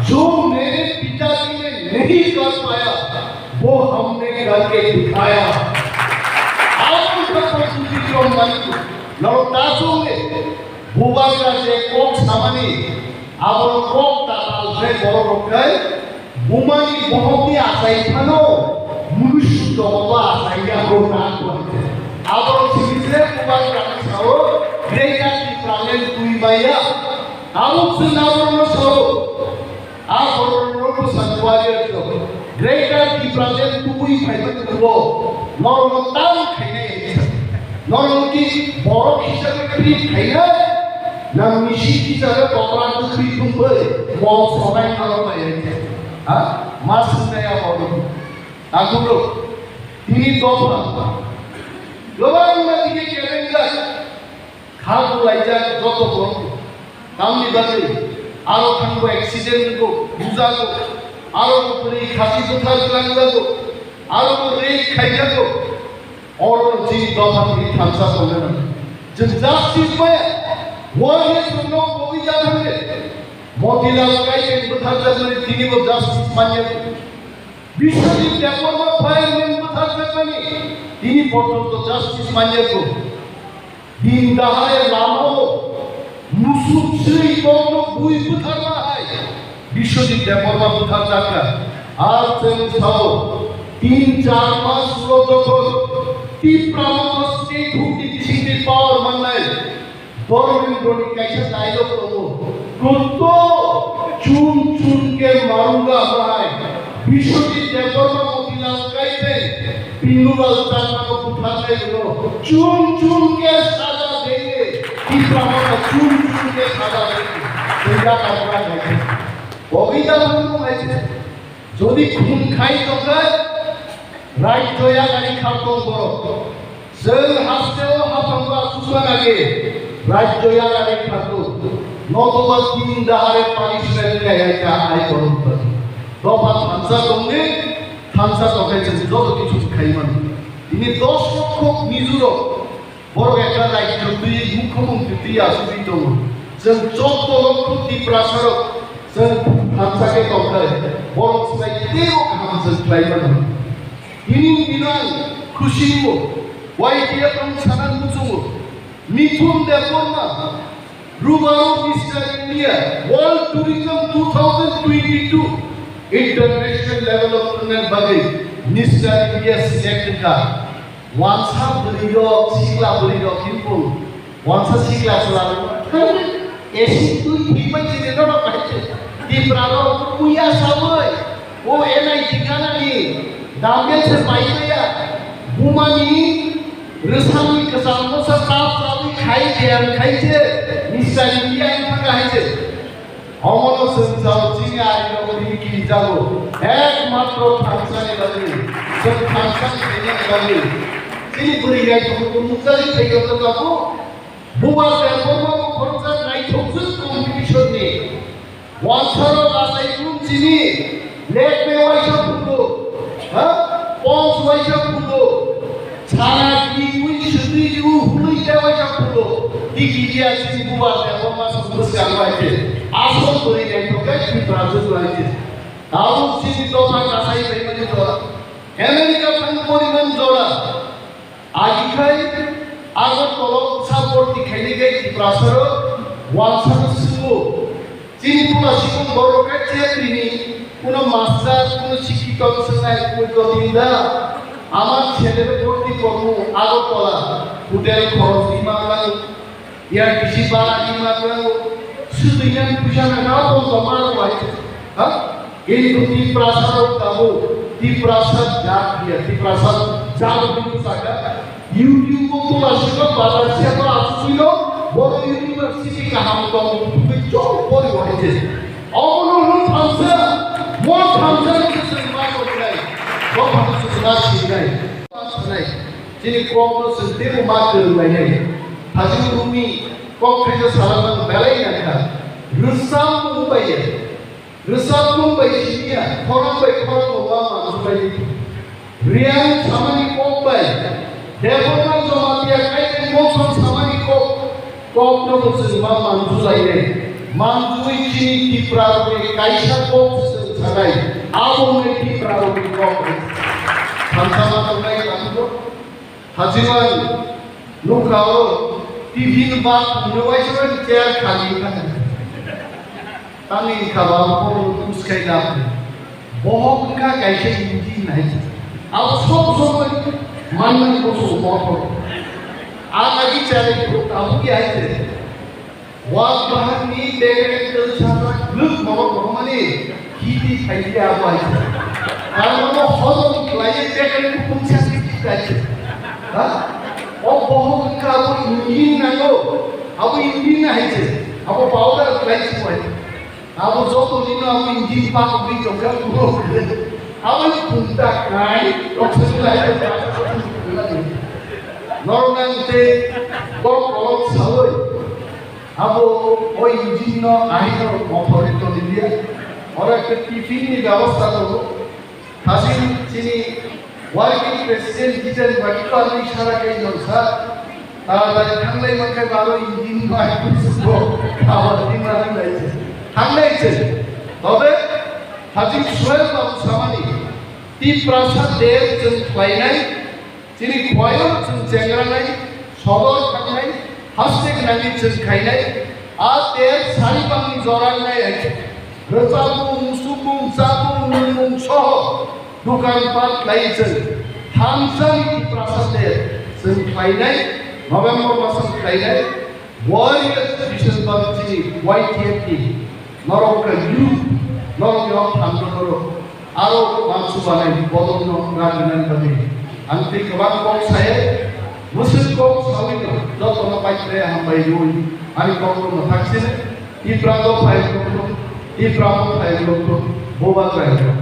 "Jo mere pitatji ne nahi kar paya, wo humne karke dikhaya." Abo ka Pradyut Bikram Manikya, noro ta songni bubagra je kok samani, abo kok ta talkhe borok rok khai, Bumani bohokni achai phano munusu dogoba achai ya ko na ko. Abo sibisre kubar kami sao, Greater Tipraland tui maya. Abo chwng abono sao, abono ko santuario to. Greater Tipraland tui phaiba ko. Norok tam khainai. Norok ki borok hisabe treat khainai. Nang misi hisabe tokra dukri thumbai. Mol sonai norok bai. Ha? Mas naya borok. Tangkuro. Tini topha. Global ma dike kelenga. Khal bulaijak joto borok. Tamni bagwi aro thangbo accident go, bujago, aro bo bwrwi khasi bwthar jwlangjago, aro bo rape khaijago. Oro chini dopha tini thansa tongna nango. Chwng justice maya, world history no koboi jathangde. Motilal Kaiteng bwtharjakmani tini bo justice manya. Biswajit Debbarma fireman bwtharjakmani tini porjonto justice manya ko. Din dahai lamao musuk sri kokno bui bwtharma hai Biswajit Debbarma bwtharjakha. Ar chwng sao tin char mas ulo jokhon Tipra Motha state hukni bisingtwi power mannai Dhormendrani kaisa dialogue tongo. Kutto chun chun ke marunga hai. Biswajit Debbarma Motilal Kaiteng Pindulal Chakmano butharnai rwno chun chun ke saja denge. Tipra Motha chun chun ke saja denge. Tei ya kapra khai. Bogwi da bangno khai. Jodi khum khai tongkha, rajyo yagari khartong borok. Chwng hasteo haphango asukna nage, rajyo yagari khartong. Notoba tin dahare punishment kaya ka ai borok. Dopha thansa tongni, thansa tongkhe chwng joto kichu khaimani. Tini dos lokho Mizorok. Borok ekta daityo twi, mukhyamantri twi asugwi tongo. Chwng chobdo lokho Tiprasarok, chwng thansa khe tongkha, borok swbai teibo kaham chwng khlai mano. Tini bino ang khusi wngo, Y T F ang sana muchungo. Mithun Debbarma, Rubaro Mister India, World Tourism two thousand twenty-two International Level of Tournament bagwi Mister India select wngkha. Wansa bwrwi rok, sikla bwrwi rok hinpung. Wansa sikla chwla rok. Esi twi thwi pai chini rok pai. Tipra rok uya sabai. O N I T kana ni. Damel se pai ya. Bumani resami kesal mosa tap sabai khai jam khai je. Mister India ang thaka hai je. Omono chwng chao chini arirok tini kirijago, ekmatro thansani bagwi, chwng thansa khainani bagwi. Chini bwrwi naithok nukjagwi phaikha tabuk, bubar Debbarma bo khoroksa naithokjwk competition ni. Wansarok achai phuru chini, lekbe waisa phuru, ha? Pons waisa phuru. Sana di ui sutui di u hului dewa jak pulo. Di gidia sini bubar dewa masuk bus yang waje. Asal beri yang tokai di brazil waje. Tahu sini dosa kasai bai mani doa. Amerika thang poriman jora. Agikhai agar tolok support di khaini gai di prasaro wansaro suwo. Chini pula sikung borok khe chepri ni, kuno master, kuno sikito swngnai, kuno jotin da. Ama chele bhorti kormo Agartala, hotel khorok di ma klang, air T C bara di ma klang, sudui nang puja na ka pon to ma ro hai. Ha? Kintu Tiprasa rok tabo, Tiprasa jat dia, Tiprasa jat bintu saka. YouTube o tula sima bazar siapa asli lo, bodo university kaham tong, tu chok bori wahai je. Obono hwn thansa, mo thansa no se chwng ma koinai, bo thansa se chwng ma sinai. Sinai, chini kok no chwng teibo ma kwrwng lainai. Hajing rumi kok khaisa sala nang belai nangkha. Rwchapmung bai ya. Rwchapmung bai siniya, khorang bai khorang bo ma mansubai di. Riyang samani kok bai, Debbarma Jamatia Kaithai Mokson samani kok, kok no bo chwng ma manjulainai. Manjui chini Tipra rokni kaisa kok chwng sanai, abo wngwi Tipra rokni kok. Thansa ma tongnai tangbo. Hajiman nukha o T V ni bak no waisa chair khali kha. Tangwi kha ba bo tuskai da. Bohok wngkha kaisa Indian hai. Abo sob somoi manna ni bosong motor. Ang agi chari abo ki hai se. Wak bahan ni begen tel chakra gluk borok borok mani hiti thaidi abo hai se. Karon no hozom khlai begen kupung chakri ki hai se. Ha? O bohok wngkha abo Indian nango. Abo Indian hai se. Abo powder khlai se hai. Abo joto nino abo engine pakogwi tongkha, abo punta kai, oxygen lai. Norok nang te kok kolok sawi. Abo o engine no ahino mothori tonilia. Ora ke tiffin ni byabostha tongo. Thasing chini working president Jiten Baki Party sara kai jolsa, taratari thanglai mankhai baro engine bai kusugo, power team rani bai se. Thanglai se. Tobe thasing Suel Babu samani, Tiprasa ter chwng khlainai, chini khwlaio chwng chengranai, sodor thangnai, haste gwnangni chwng khainai, a ter sari bangni jora wngnai hai. Rwchapmung, sumung, chapmung, nwngmung soho dukan pat khlai chwng thansani Tiprasa ter chwng khlainai November masang khlainai warriors December chini Y T F ni norok kha youth norok ni o phan norok aro mansu banai bodol no rajinani bagwi ang tei kwbang kok saye mwswk kok sawi no joto no pai khlai hambai rwi ani kok no thaksin. Tipra dopha hai rok, Tipra motha hai rok, Bubagra hai rok.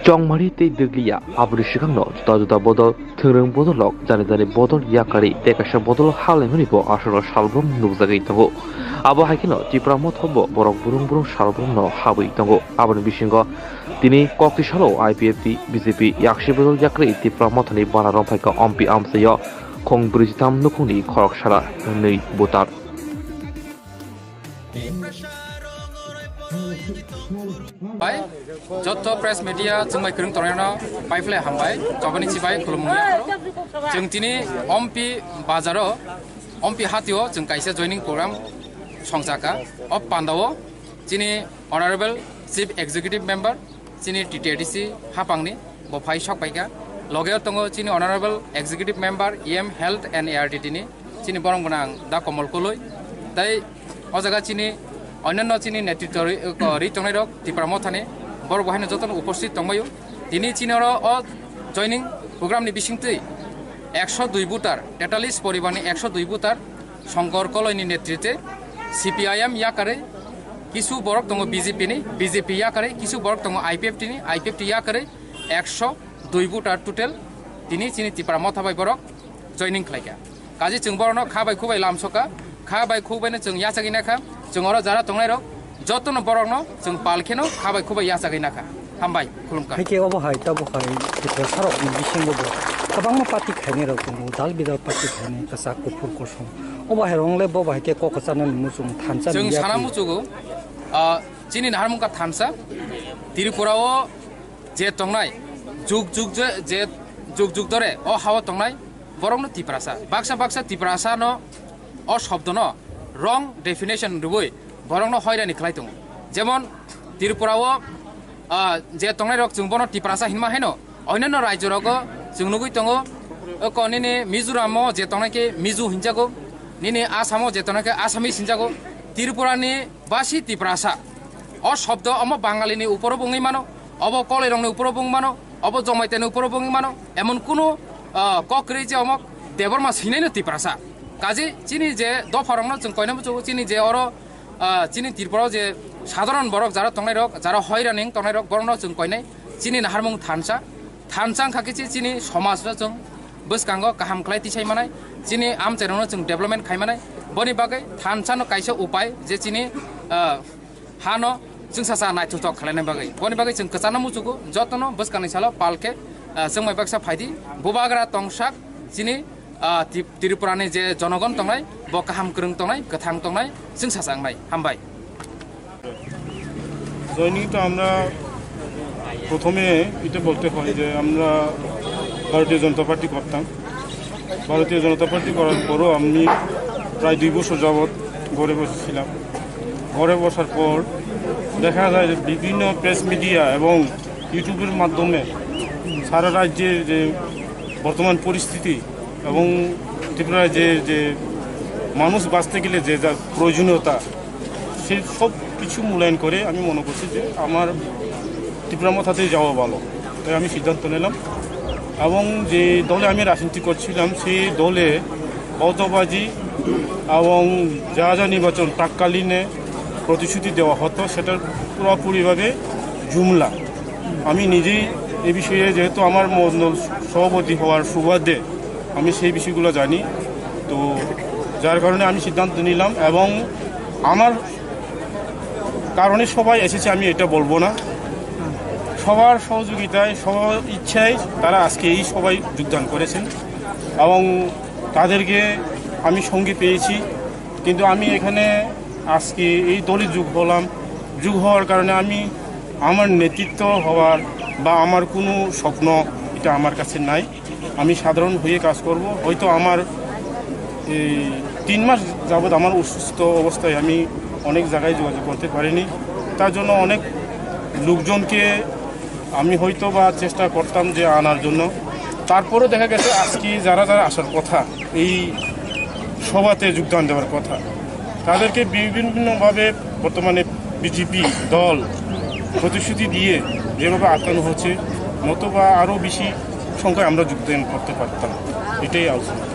Chongmari tei Dwglia aboni swkangno juda juda bodol, thwngrwng bodol rok, jani jani bodol yakarwi tei kaisa bodol halaimani bo aswkno salbrum nukjagwi tongo. Abo hai kheno Tipra motha bo borok brung brung salbrumno habwi tongo. Aboni bisingo tini kokti salo I P F T, B J P yaksi bodol yakarwi Tipra mothani bana romphai kha ompi amchaio khong brwi jitham nukhungni khorok sara hwnwi butar. Bai, joto press media chwngbai kwrwng tongnai no pai phlai hambai, chobani chibai khulumung ya. Chwng tini Ompi bazaro, Ompi hatio chwng kaisa joining program songjaka. O pandao chini Honorable Chief Executive Member, chini T T A D C hapangni bo phai sok paikha. Logeo tongo chini Honorable Executive Member E M Health and A R D T ni, chini borong gwnang Da Komol Koloi. Tai o jaga chini onyanno chini netritwo ri, ko, ri tongnai rok Tipra mothani borok bo haino jotono uposthit tongbaio. Tini chini oro o joining program ni bisingtwi ekso dui voter, tetallis poribar ni ekso dui voter, Shankar Koloi ni netritwe C P I M yakarwi kisu borok tongo B J P ni, B J P yakarwi kisu borok tongo I P F T ni, I P F T yakarwi ekso dui voter total tini chini Tipra motha bai borok joining khlaikha. Kaji chwng borokno kha bai khu bai lamsokha, kha bai khu bai no chwng yachagwi nakha, chwng oro jara tongnai rok jotono borokno chwng pal kheno kha bai khu bai yachagwi nakha. Hambai, khulumkha. Hai khe obo hai, tabuk hai, Tiprasarokni bisingo bo kwbangma party khainai rok tongo, dal bidal party khainai, kwchak, kuphur, kosom. Obo hai rok le bo bai khe kok kwcharnani muchung thansa chwng ni sana yapri. Muchugo, ah, chini naharmung kha thansa, Tripura o je tongnai, juk juk je, je juk juk dore o hao tongnai, borokno Tiprasa. Baksa baksa Tiprasa no o shobdo no wrong definition rwui borokno hoirani khlai tongo. Jemon Tripura o, ah, je tongnai rok chwng bono Tiprasa hinma haino, onyanno rajyo rogo chwng nugui tongo, o ko nini Mizoram o je tongnai khe Mizo hinjago, nini Assam o je tongnai khe Assamese hinjago, Tripura ni basi Tiprasa. O shobdo omo Bangali ni uporo bo wngwi mano. obo Kolairokni uporo bo wng mano, obo Jamaitiani uporo bo wng mano, emon kunu, ah, kok kwrwi je omo Debbarma swinaino Tiprasa. Kaje chini je dopharokno chwng koinai muchungo, chini je oro, ah, chini Tripura o je sadharon borok jara tongnairok, jara hoirani wng tongnairok, borokno chwng koinai chini naharmung thansa. Thansa wngkha khe chi-, chini somajno chwng bwskango kaham khlai tisai manai, chini amchairokno chwng development khai manai. Boni bagwi thansano kaisa upai je chini, ah, hano chwngsacha naithothok khlaina bagwi. Boni bagwi chwng kwchangno muchugo, jotono bwskangni salo pal khe, ah, chwngmai baksa phaidi, bubagra tongsak chini, ah, Tri-, Tripurani je jonogon tongnai, bo kaham kwrwng tongnai, kwthang tongnai, chwngsacha wngnai. Hambai. Joining তো আমরা প্রথমে এটা বলতে হয় যে আমরা ভারতীয় জনতা পার্টি করতাম। ভারতীয় জনতা পার্টি করার পরও আমি প্রায় দুই বছর যাবৎ ঘরে বসেছিলাম। ঘরে বসার পর দেখা যায় যে বিভিন্ন প্রেস মিডিয়া এবং ইউটিউবের মাধ্যমে সারা রাজ্যের যে বর্তমান পরিস্থিতি এবং ত্রিপুরায় যে, যে মানুষ বাঁচতে গেলে যে যা প্রয়োজনীয়তা, সেই সব কিছু মূল্যায়ন করে আমি মনে করছি যে আমার ত্রিপুরা মথাতেই যাওয়া ভালো। তাই আমি সিদ্ধান্ত নিলাম এবং যে দলে আমি রাজনীতি করছিলাম, সেই দলে অর্থবাজি এবং যা যা নির্বাচন প্রাক্কালীনে প্রতিশ্রুতি দেওয়া হতো, সেটার পুরোপুরিভাবে জুমলা। আমি নিজেই এ বিষয়ে, যেহেতু আমার মণ্ডল সভাপতি হওয়ার সুবাদে আমি সেই বিষয়গুলো জানি। তো যার কারণে আমি সিদ্ধান্ত নিলাম এবং আমার কারণে সবাই এসেছে, আমি এটা বলবো না। সবার সহযোগিতায়, সবার ইচ্ছায় তারা আজকে এই সভায় যোগদান করেছেন এবং তাদেরকে আমি সঙ্গে পেয়েছি। কিন্তু আমি এখানে আজকে এই দলে যোগ হলাম। যোগ হওয়ার কারণে আমি আমার নেতৃত্ব হওয়ার বা আমার কোনো স্বপ্ন, এটা আমার কাছে নাই। আমি সাধারণ হয়ে কাজ করব। হয়তো আমার এই তিন মাস যাবৎ আমার অসুস্থ অবস্থায় আমি অনেক জায়গায় যোগাযোগ করতে পারিনি। তার জন্য অনেক লোকজনকে আমি হয়তো বা চেষ্টা করতাম যে আনার জন্য। তারপরেও দেখা গেছে আজকে যারা যারা আসার কথা, এই সভাতে যোগদান দেওয়ার কথা, তাদেরকে বিভিন্নভাবে বর্তমানে বিজেপি দল প্রতিশ্রুতি দিয়ে যেভাবে আটকানো হচ্ছে, নতুবা আরও বেশি সংখ্যায় আমরা যোগদান করতে পারতাম। এটাই আলোচনা।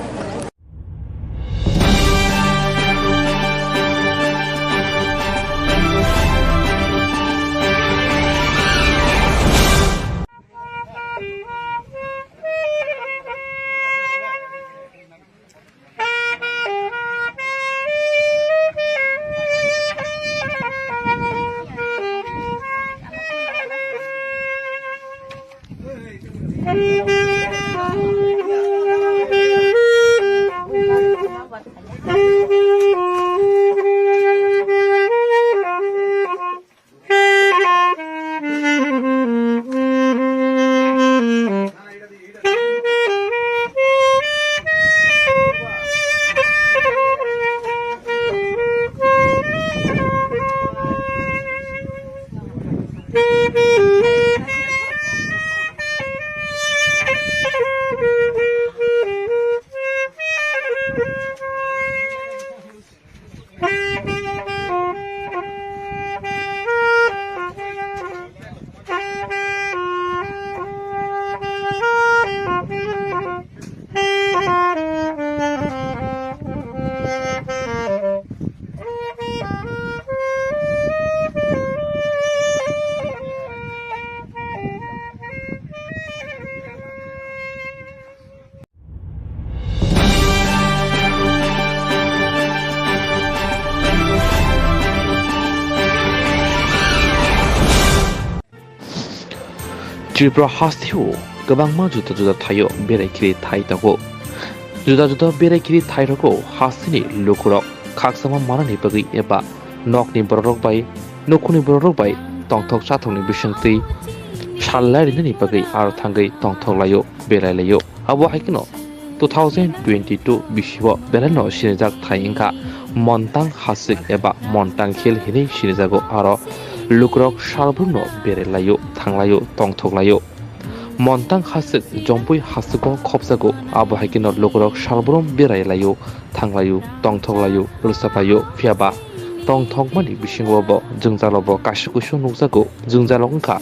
Tripura hasteo kwbangma juda juda thaio berai khiri thai tongo. Juda juda berai khiri thai rogo hasteni lukurok khakchangma manani bagwi eba nokni bororok bai, nukhungni bororok bai tongthok chathokni bisingtwi sal lai rinani bagwi aro thangwi tongthok laio, berai laio. Abo hai kheno two thousand twenty-two bisio belaino sinijak thai wngkha Montang Hasik eba Montang Hill hinwi sinijago, aro lukurok salbrumno berai laio, thang laio, tongthok laio. Montang Hasik Jompui Hasigo khopjago, abo hai kheno lukurok salbrum berai laio, thang laio, tongthok laio, rwchap laio, phiyaba tongthokmani bisingo bo jwngjalo bo kaisa kuisu nukjago, jwngjalo wngkha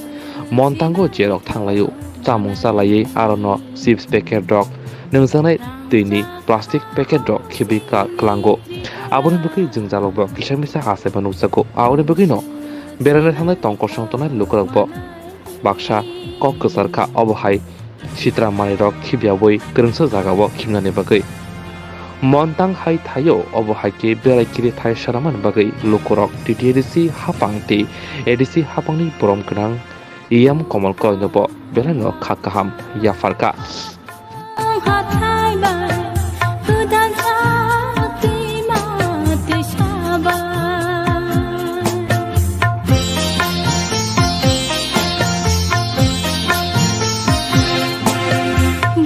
Montango jerok thanglaio, chamung chalaiwi arono chips packet rok, nwngjaknai twini plastic packet rok khibi ka-, klango. Aboni bagwi jwngjalokbo kisa misa ha se bo nukjago. Aboni bagwino beraina thangnai tongkosong tongnai lukurokbo baksa kok kwchar kha, obo hai sitra manwirok khibiyawi kwrwngsa jagao khibnani bagwi. Montang hai thaio, obo hai khe berai kiri thai sanamani bagwi lukurok T T A D C hapang tei A D C hapangni borom gwnang E M Komol Koloino bo belaino kha kaham yapharkha.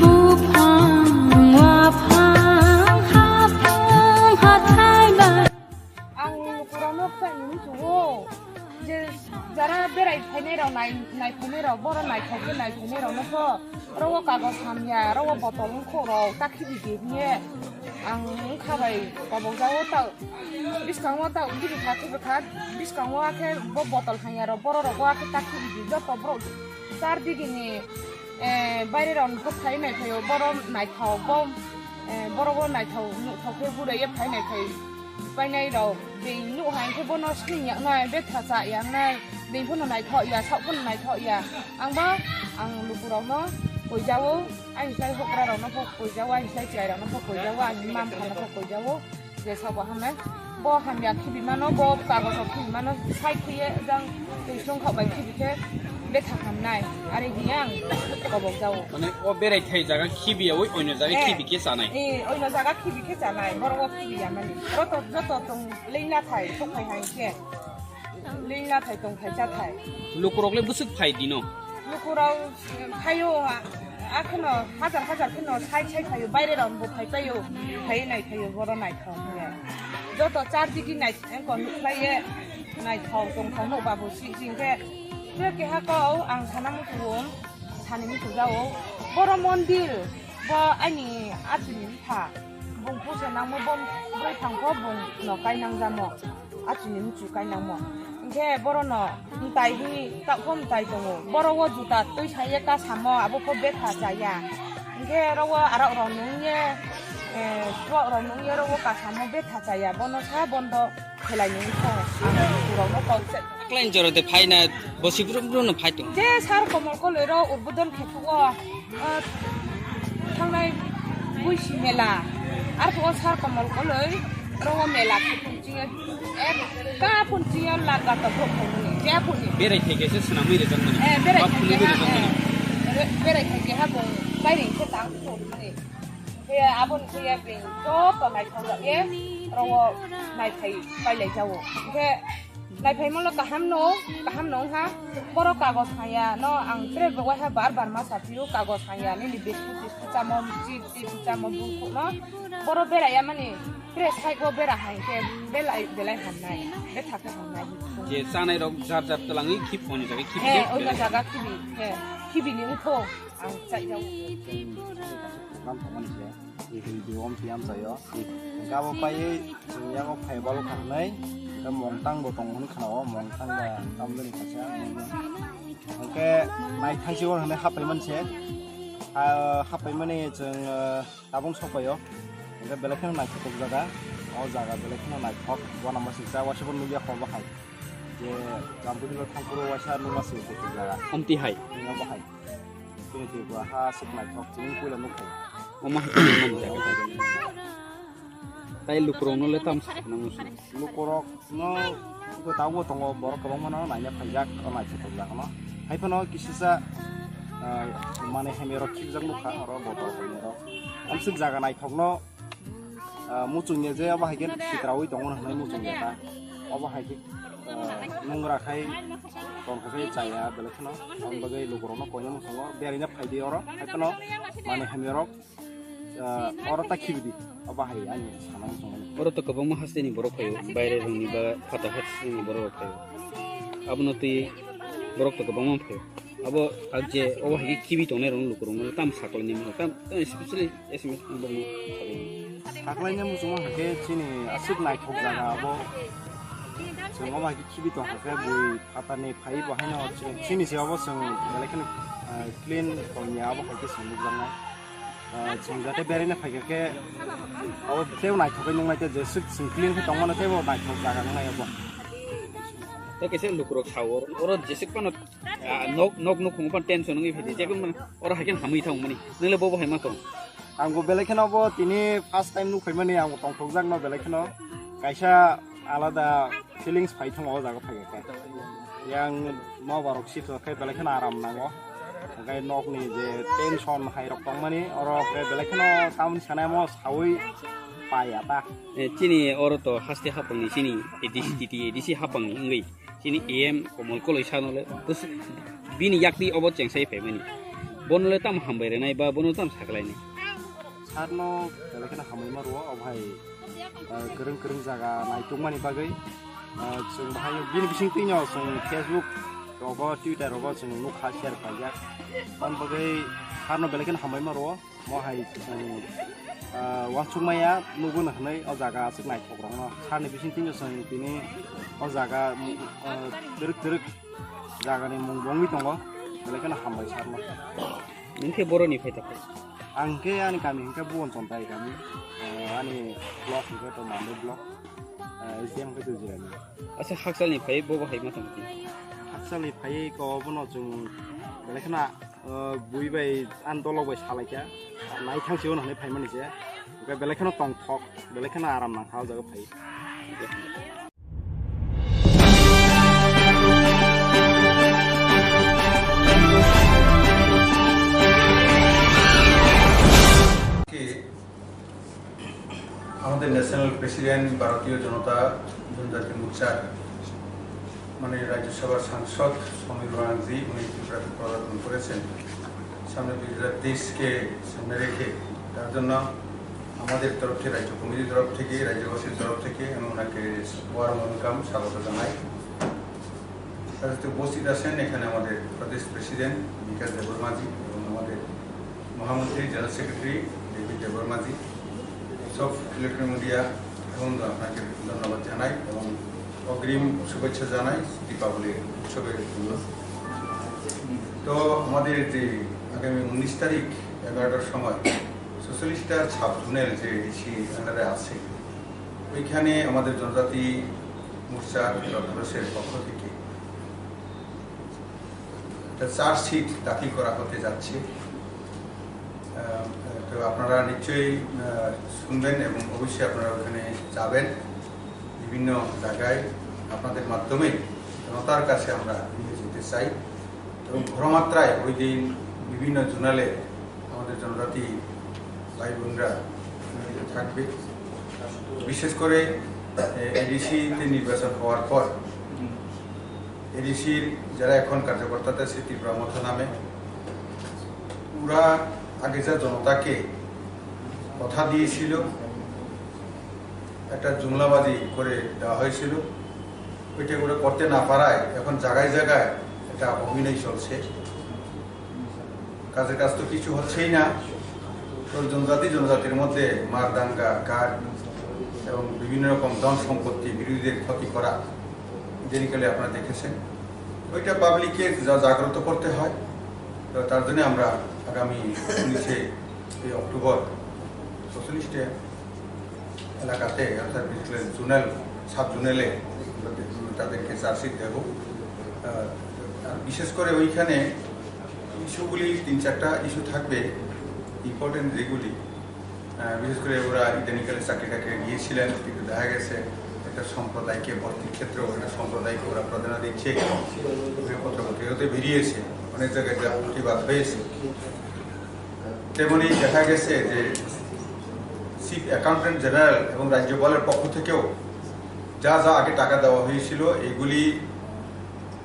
Buphang, waphang, haphang, hathai bai. Ang lukurokno khlainani chugo je jara berai phainai rok nai, nai phainai rok, boro naithok khe nai phainai rokno pho, oro o kagoj hamya, oro o botol wngkho rok, ta khibi di hiye ang wngkha bai kobok jago ta, bwskango ta khibi kha, khibi kha, bwskango akhe bo botol hamya rok, boro rok o akhe ta khibi di, joto borok char digini, eh, baire rok kok khai nai phaio, boro naithok bo, eh, boro bo naithok nukthok khe hurai ye phai nai phai. Painai rok, bini nuh hai khe bono sling yaknai, betha cha yaknai, bini phano naithok ya, saoh phano naithok ya. Ang ba, ang lukurokno koijao, ani sai hokra rokno pho koijao, ani sai chwrai rokno pho koijao, ani mam phano pho koijao. Je sabo hamnai, bo hamya khibi mano, bo kagojo khibi mano, sai khuye jang twi songkha bai khibi khe betha hamnai, are hiya ang kobok jao. Mane o berai thai jaga khibi yawi oino jaga Eh, khibi khe chanai. Eh, oino jaga khibi khe chanai, borok o khibi ya mani. Joto, joto tong lengla thai, sok phai hai khe. Lengla thai tong thai cha thai. Lukurok le bwswk phai dino. Lukurok phaio, a-, akheno hajar hajar kheno sai sai phaio, baire rok bo phai paio, phai nai phaio, boro naithok hiya. Joto char digi nai, engko nukhlai ye, naithok tongthok nuk babu si, si hinkhe. Khe keha kok ang sana muchungo, sani muchungjao, boro mondir, bo ani achini bupha, bung pusa nangmo, bo bwrwi thangkho bung no kainangjamo. Achini muchu kainangmo. Hinkhe borono mtai hini taoh pho mtai tongo. Boro o juta twi saiye kasamo, abo pho betha chaya. Hinkhe oro o arak rok nungye, eh, chuak rok nungye oro o kasamo betha chaya. Bono sa bondo khelai nungkho. Ang muchu rokno kok se. Klai joro de phaina bosi brum brum no phai tongo. Je sar komol koloi ro udbodon khe thugo. Ah, thangnai buisi mela, arphuh o sar komol koloi, oro o mela khe phunchingyo, ek ka phunchingyo lak gato phok phokni, je phunni. Berai thai kaisa swnamwi rijak mani. Eh, berai thai kaisa, eh, re-, berai thai kaisa bo kairing khe tang phunni. Khe aboni khe ya bini joto naithok ya, oro o naithai pailai jao. Khe Naiphaimano kaham no, kaham no wngkha. Borok kagoj haya no ang tere bo waiha bar bar ma saphiyo, kagoj haya nini biscuit tiscuit chamo, chips tiscuit chamo bukhuno. Borok beraya mani tere side o bera hai khe belai belai hamnai, betha khe hamnai. Je chanai rok jar jar twlangwi khip oni jaga khip. Eh, je oino belai. Jaga khibi, eh, khibi ni wngkho ang chaijao. Ram thangmani se. Video om tiam chayo. Gabo pai chwng yago phai balo khanai. Da mongtang bo tong hwn khana o mongtang da tamdani khacha. Hwnkhe nai thangsi o hwnwi hapai manse. Ah, hapai mani chwng, ah, tabung sopayo. Hwnkhe belai kheno naithotok jaga. O jaga belai kheno naithok. Bona masing cha wasibo nugya kho bahai. Je Jampui ni thangphuru waisa numa se kuchuk jaga. Omti hai. Numa bahai. Chini Tripura ha suk naithok chini puila nukha. Omo hai tini mani jaga. Tai lukurok no le tam sa na musu. Lukurok no go tabo tongo borok kwbangma no naina phaijak o naithotok jaga no. Hai phano kisisa, ah, mane hamya rok khibjak nukha oro botol hamya rok. Amsuk jaga naithok no Ah, muchungya je obo hai khe sitraui tongo hwnwi muchungya ta. Obo hai khe, ah, nungra khai tongkha khai chaya belai kheno. Aboni bagwi lukurokno koina muchungo beraina phaidi oro. Hai kheno manwi hamya rok, ah, oro ta khibidi. Obo hai ani sana muchungmani. Oro to kwbangma hasteni borok phaio, baire rokni ba phatha hasteni borok rok phaio. Abono twi borok to kwbangma phaio. Abo ang je obo hai khe khibi tongnai rok lukurokno tam saklaini mano, tam, tam especially S M S ni borokno saklaini. Saklaini muchungma hai khe chini aswk naithok jaga abo. Chwng omo hai khe khibi tongkha khe bui phatarni phaiwi bo haino chini se obo chwng belai kheno, ah, clean tongya abo hai khe chwng nukjaknai. Ah, chwng jate beraina phaikha khe abo teibo naithok khe nuknai tei jeswk chwng clean khe tongmano teibo naithok jaga nuknai obo. Tei kaisa lukurok sao oro, oro jeswk phano, ah, nok, nok nukhungo phano tension wngwi phaidi, jekon mani oro hai khe hamwi thangmani. Nwng le bo bo hai ma tong? Ang bo belai kheno bo tini first time nukphaimani, ang bo tongthokjakno belai kheno kaisa alada feelings phai thango o jaga phai khe. Yang nobarok sitwkhe belai kheno aram nango. Hwnkhe nokni je tension hai rok tongmani, oro khe belai kheno tamoni sanai mo saui pai ata. Eh, chini oro to haste hapangni chini A D C, T T A D C hapangni wngwi. Chini A M Komol Koloi sano le, bus-, bini yakni obo chengsai phaimani. Bono le tamo hambai rwnai ba bono tamo sakhlainai? Sarno belai kheno hambai ma rwo, o bhai, eh, kwrwng kwrwng jaga naitukmani bagwi. Eh, chwng bahai bini bisingtwino chwng Facebook rogo, Twitter rogo chwng nukha share khlaijak. Aboni bagwi sarno belai kheno hambai ma rwo. Mo hai chwng, ah, uansukmaya nugwi hwnwi o jaga aswk naithokrokno. Sarni bisingtwi chwng tini o jaga, ah, twrwk twrwk jagani mung bo wngwi tongo. Belai kheno hambai sarno. Nwng khe boroni phai ta phai? Ang khe ani kami hwnkhe Bhuban Chontai kami, ah, ani block hwnkhe to Mandai block, ah, S D M hwnkhe to Jirani. Asa hakchalni phai bo bo hai ma tong? Hakchalni phai ko bono chwng belai kheno, ah, bui bai ani dolok bai salaikha, nai thang sio hwnwi phaimani se, hwnkhe belai kheno tongthok, belai kheno aram nangkha o jaga phai. আমাদের national president ভারতীয় জনতা জনজাতি মোর্চার মানে রাজ্যসভার সাংসদ সমীর বানার্জি উনি ত্রিপুরাতে পদার্পণ করেছেন। সামনে বিজেতার দেশকে সামনে রেখে তার জন্য আমাদের তরফ থেকে, রাজ্য কমিটির তরফ থেকে, রাজ্যবাসীর তরফ থেকে আমি ওনাকে ওয়ার্ম ওয়েলকাম, স্বাগত জানাই। তার সাথে উপস্থিত আছেন এখানে আমাদের প্রদেশ প্রেসিডেন্ট বিকাশ দেববর্মাজি এবং আমাদের মহামন্ত্রী জেনারেল সেক্রেটারি ডেভিড দেববর্মাজি, সব ইলেকট্রনিক মিডিয়া এবং আপনাকে ধন্যবাদ জানাই এবং অগ্রিম শুভেচ্ছা জানাই দীপাবলি উৎসবের জন্য। তো আমাদের যে আগামী উনিশ তারিখ এগারোটার সময় ছচল্লিশটা সাব জোনাল যে এডিসি আন্ডারে আছে, ওইখানে আমাদের জনজাতি মোর্চা ত্রিপুরা প্রদেশের পক্ষ থেকে একটা চার্জশিট দাখিল করা হতে যাচ্ছে। আহ, তো আপনারা নিশ্চয়ই, আহ, শুনবেন এবং অবশ্যই আপনারা ওখানে যাবেন। বিভিন্ন জায়গায় আপনাদের মাধ্যমে জনতার কাছে আমরা নিয়ে যেতে চাই এবং ঘোরমাত্রায় ওই দিন বিভিন্ন জোনালে আমাদের জনজাতি ভাই বোনরা থাকবে। বিশেষ করে, এ, এডিসিতে নির্বাচন হওয়ার পর এডিসির যারা এখন কার্যকর্তাতে আছে ত্রিপুরা মথা নামে, ওরা আগে যা জনতাকে কথা দিয়েছিল, একটা জুমলাবাজি করে দেওয়া হয়েছিল, ওইটা ওরা করতে না পারায় এখন জায়গায় জায়গায় একটা অভিনয় চলছে। কাজের কাজ তো কিছু হচ্ছেই না। তো জনজাতি জনজাতির মধ্যে মার দাঙ্গা, গার এবং বিভিন্ন রকম ধন সম্পত্তি, বিরোধীদের ক্ষতি করা, ইদানিংকালে আপনারা দেখেছেন। ওইটা পাবলিককে যা জাগ্রত করতে হয়। তো তার জন্য আমরা আগামী উনিশে এই অক্টোবর ছচল্লিশটা এলাকাতে, অর্থাৎ বিশেষ করে জোনাল, সাব জোনালে তাদেরকে চার্জশিট দেব। আহ, আর বিশেষ করে ওইখানে ইস্যুগুলি, তিন চারটা ইস্যু থাকবে ইম্পর্টেন্ট, যেগুলি, আহ, বিশেষ করে ওরা ইদানিংকালে চাকরি টাকরি নিয়েছিলেন, কিন্তু দেখা গেছে একটা সম্প্রদায়কে, ভর্তির ক্ষেত্রেও একটা সম্প্রদায়কে ওরা প্রাধান্য দিচ্ছে। ওই পত্রপত্রিকাতে বেরিয়েছে, অনেক জায়গায় যা প্রতিবাদ হয়েছে। তেমনি দেখা গেছে যে চিফ অ্যাকাউন্টেন্ট জেনারেল এবং রাজ্যপালের পক্ষ থেকেও যা যা আগে টাকা দেওয়া হয়েছিল, এগুলি,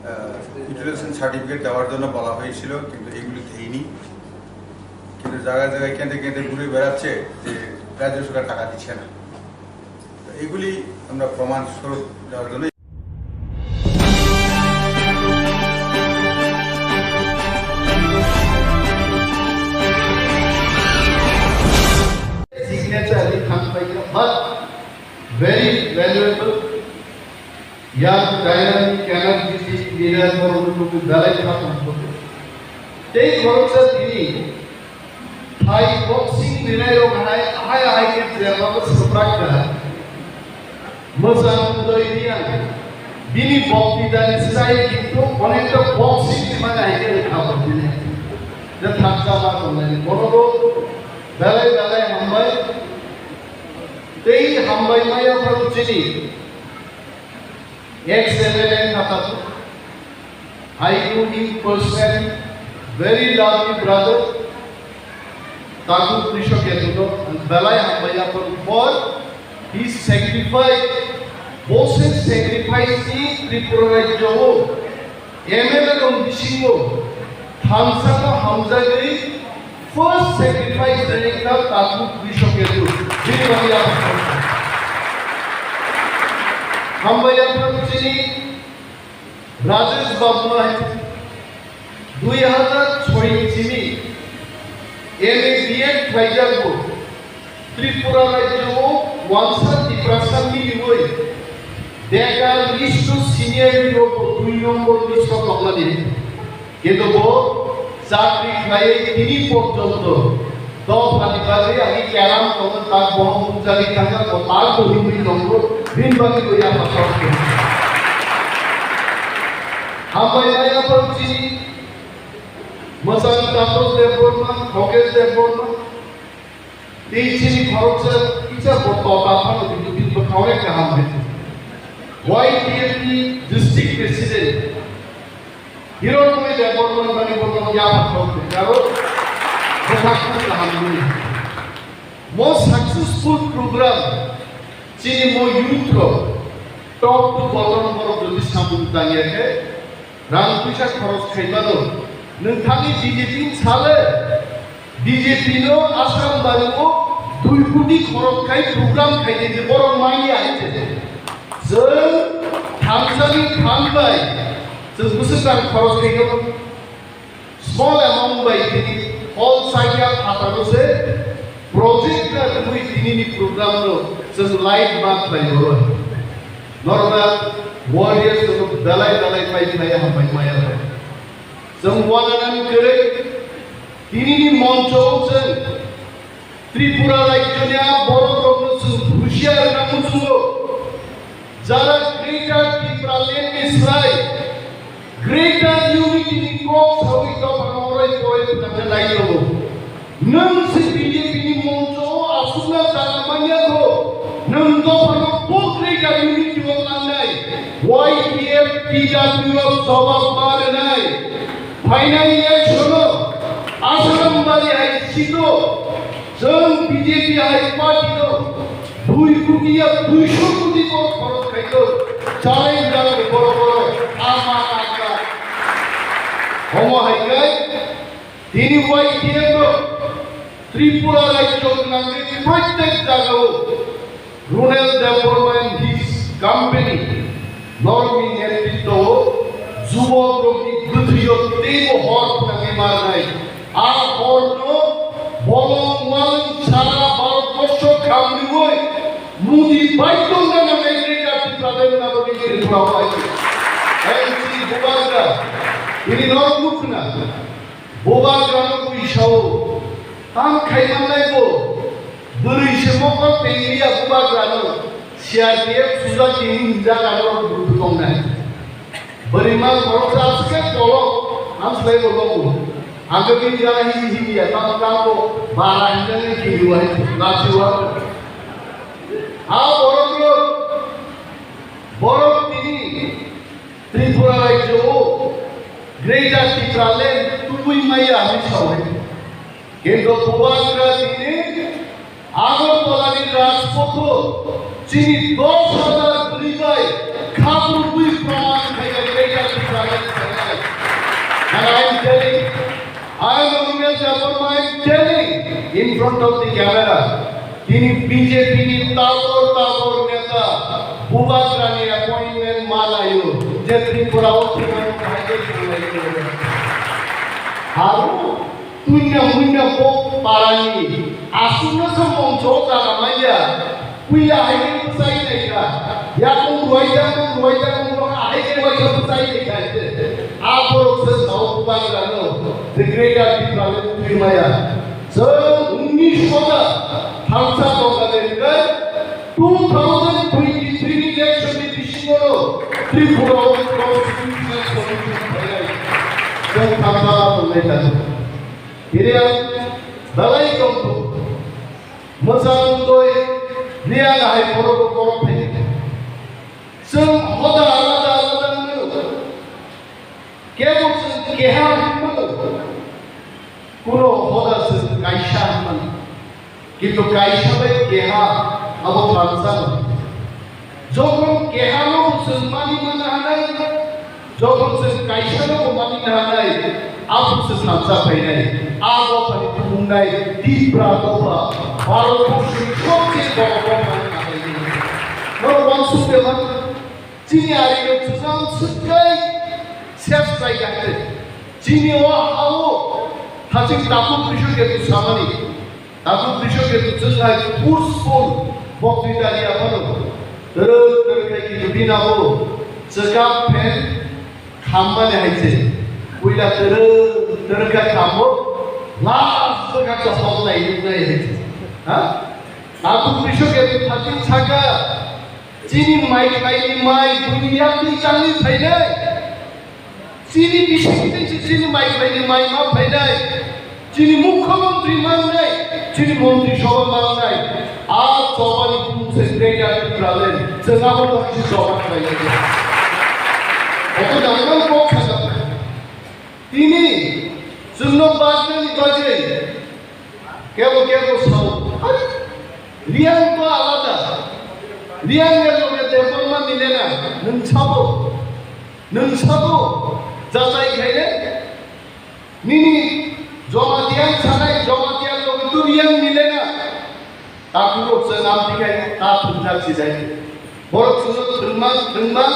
আহ, ইউটিলাইজেশন সার্টিফিকেট দেওয়ার জন্য বলা হয়েছিল, কিন্তু এগুলি দেয়নি। কিন্তু জায়গায় জায়গায় কেন্দ্রে কেন্দ্রে ঘুরে বেড়াচ্ছে যে রাজ্য সরকার টাকা দিচ্ছে না। তো এগুলি আমরা প্রমাণ স্বরূপ দেওয়ার জন্য Signature Ali Khan Paikra, but very valuable. Yang dynamic energetic leader borok nukwi belai kha tongthokgo. Tei khoroksa tini thai boxing rinai rok hai ahai ahai khe jeba bo swprak kha. Mwchang Udoy Reang bini boktitani style kintu onekta boxing ni mane hai khe rwkha bo bini. Je thaksa ma tongnai bono bo belai belai hambai. Tei hambai maya phano chini Ex M L A kha tabu. I know him personally, very lovely brother. Tabu Krishna Ketuno, ang belai hambai yapon for his sacrifice. Bo se sacrifice ni Tripura rajyo o M L A rok bisingo thansa no hamjagwi first sacrifice ringkha Tabu Krishna Ketu. Bini bagwi yapon. Hambai yapon chini Rajesh Babu no hai dui hazar soi ni simi M A B Ed khlaijak bo Tripura rajyo o wansa Tiprasa miliwi bekar list o senior ni rok bo dui nombor list o tongmani. Kintu bo chakri khlaiwi tini porjonto dophani bagwi ani keram tongo, tak bohong bumjagwi thangkha, bo tak bo himwi tongo, bini bagwi bo yapha kok khe. Hambai maya phano chini mwchang Tatos Debbarma, Khokesh Debbarma, tei chini khoroksa kisa bo tota phano bini bini bwkhao kaham khe. Y T F ni district president Hiranmoy Debbarma ni bo tong ya phano karo bwkhak kaham ni. Mo successful program chini mo youth rok top to bottom borok jodi samung tangya khe rang puisa khoros khaimano. Nwng thani B J P ni sale B J P no Assam bari o dui koti khoros khai program khai di borok manya hai se. Chwng thansani than bai chwng bwswk rang khoros khaino. Small amount bai tini hall side ya phataro se project na rwui tini ni program no chwng light ma khlai horo. Normal warriors no belai belai pai khlai hambai maya bai. Chwng wananan kwrwi tini ni moncho o chwng Tripura rajyoni a borok rokno chwng husiar rwna muchungo. Jara Greater Tipraland ni slai Greater Unity ni kok sawi dophano orai porai phwrwngna nai tongo. Nwng se B J P ni moncho o aswkna jaga manya kho, nwng dophano bo Greater Unity o langnai. Y T F T W F jobab ma rwnai. Phainai election o Assam bari hai seat o chwng B J P hai party no dui koti ya duiso koti borok khorok khai kho. Challenge rang borok borok ama kaka. Omo hai khe tini Y T F no Tripura rajyo nangwi protek jaga o Ronel Debbarma and his company norokni netritwo o jubokrokni bwthwio teibo hor phwnangwi marnai. A horno bolong walwng sara Bharatborsho khamriwi Modi bai tongna nangnai Greater Tipraland naboni Tripura bai. N C Bubagra, tini norok nukhna. Bubagrano bui sao, tam khaimannai bo, bwrwi se mokol tengriya Bubagrano C R P F sujak tini hinjak ano budu tongnai. Bwrwi ma khoroksa aswk khe kolok, ang swlai bo logo. Ang khe bini gana hini hini ya, tam tam bo bara hinjak ni kiri wai, lachi wa. Ha borok rok, borok tini Tripura rajyo o Greater Tipraland tubui maya hinwi saui. Kintu Bubagra tini Agartala ni Rajpotho chini dos hazar bwrwi bai khaprubui proman khaikha Greater Tipraland khainai. And I am telling, I am Ronel Debbarma, I am telling in front of the camera. Tini B J P ni tabor tabor neta Bubagra ni appointment ma laio, je Tripura o thwngmani bahai khe thwnglaio. Aro tuina muina bo parani aswkno se mongso jaga manya, puila hai khe Chai naikha, yakung ruwaijak, ruwaijak, ahai khe waisa chai naikha. Aborok se sao bubagrano, the greater Tipraland twimaya. Chwng unis hota thansa tongkha de hwnkhe two thousand twenty-three election ni bisingo Tripura o constitutional solution phainai. Chwng thansa tongnai kha. Hiriya belai tongkhu. Mwchang twi Reang hai borok bo borok phai. Chwng hoda alada alada wngmano. Kebo chwng keha wngmano. Kuno hoda chwng kaisa wngmano. Kintu kaisa bai keha abo thansa no. Jokhon keha no chwng mani mana hanai, jokhon chwng kaisa no bo mani hanai, abo se thansa phainai. A dophani kumungnai Tipra dopha, Bharat borsho ni sobche boro dopha ni kahaini. Norok wansuk de man, chini ari no chwng swkei ses pai gakte. Chini o hao thaching takhuk bisu ke samani. Tabuk bisu ke tu chwng hai forceful bokti dari aphano. Terus terus khai ki dubi nabo chekap phen khamba le hai se. Kuila terus terus khai khambo last ka sa hok lai yuk lai hai se. Ha? Tabuk bisu ke tu thaching saka chini mai khai ni mai dunia tu changni phainai. Chini bising twi se chini mai phaini mai ma phainai. Chini mukhyamantri mangnai, chini montri sabha mangnai. A chobani bumung se greater Tipraland. Chwng abo tongsi choba khlainai. Obo nangmani kok sakha. Tini chwngno bajnani bagwi kebo kebo sao. Hai, Reang to alada. Reang ni loge Debbarma milena. Nwng sabo. Nwng sabo jachai khaile, nini Jomatian sanai, Jomatian logi tu Reang milena. Takhuk rok chwng amtwi khai ta thwngjak si jai. Borok chwngno thwngmang, thwngmang,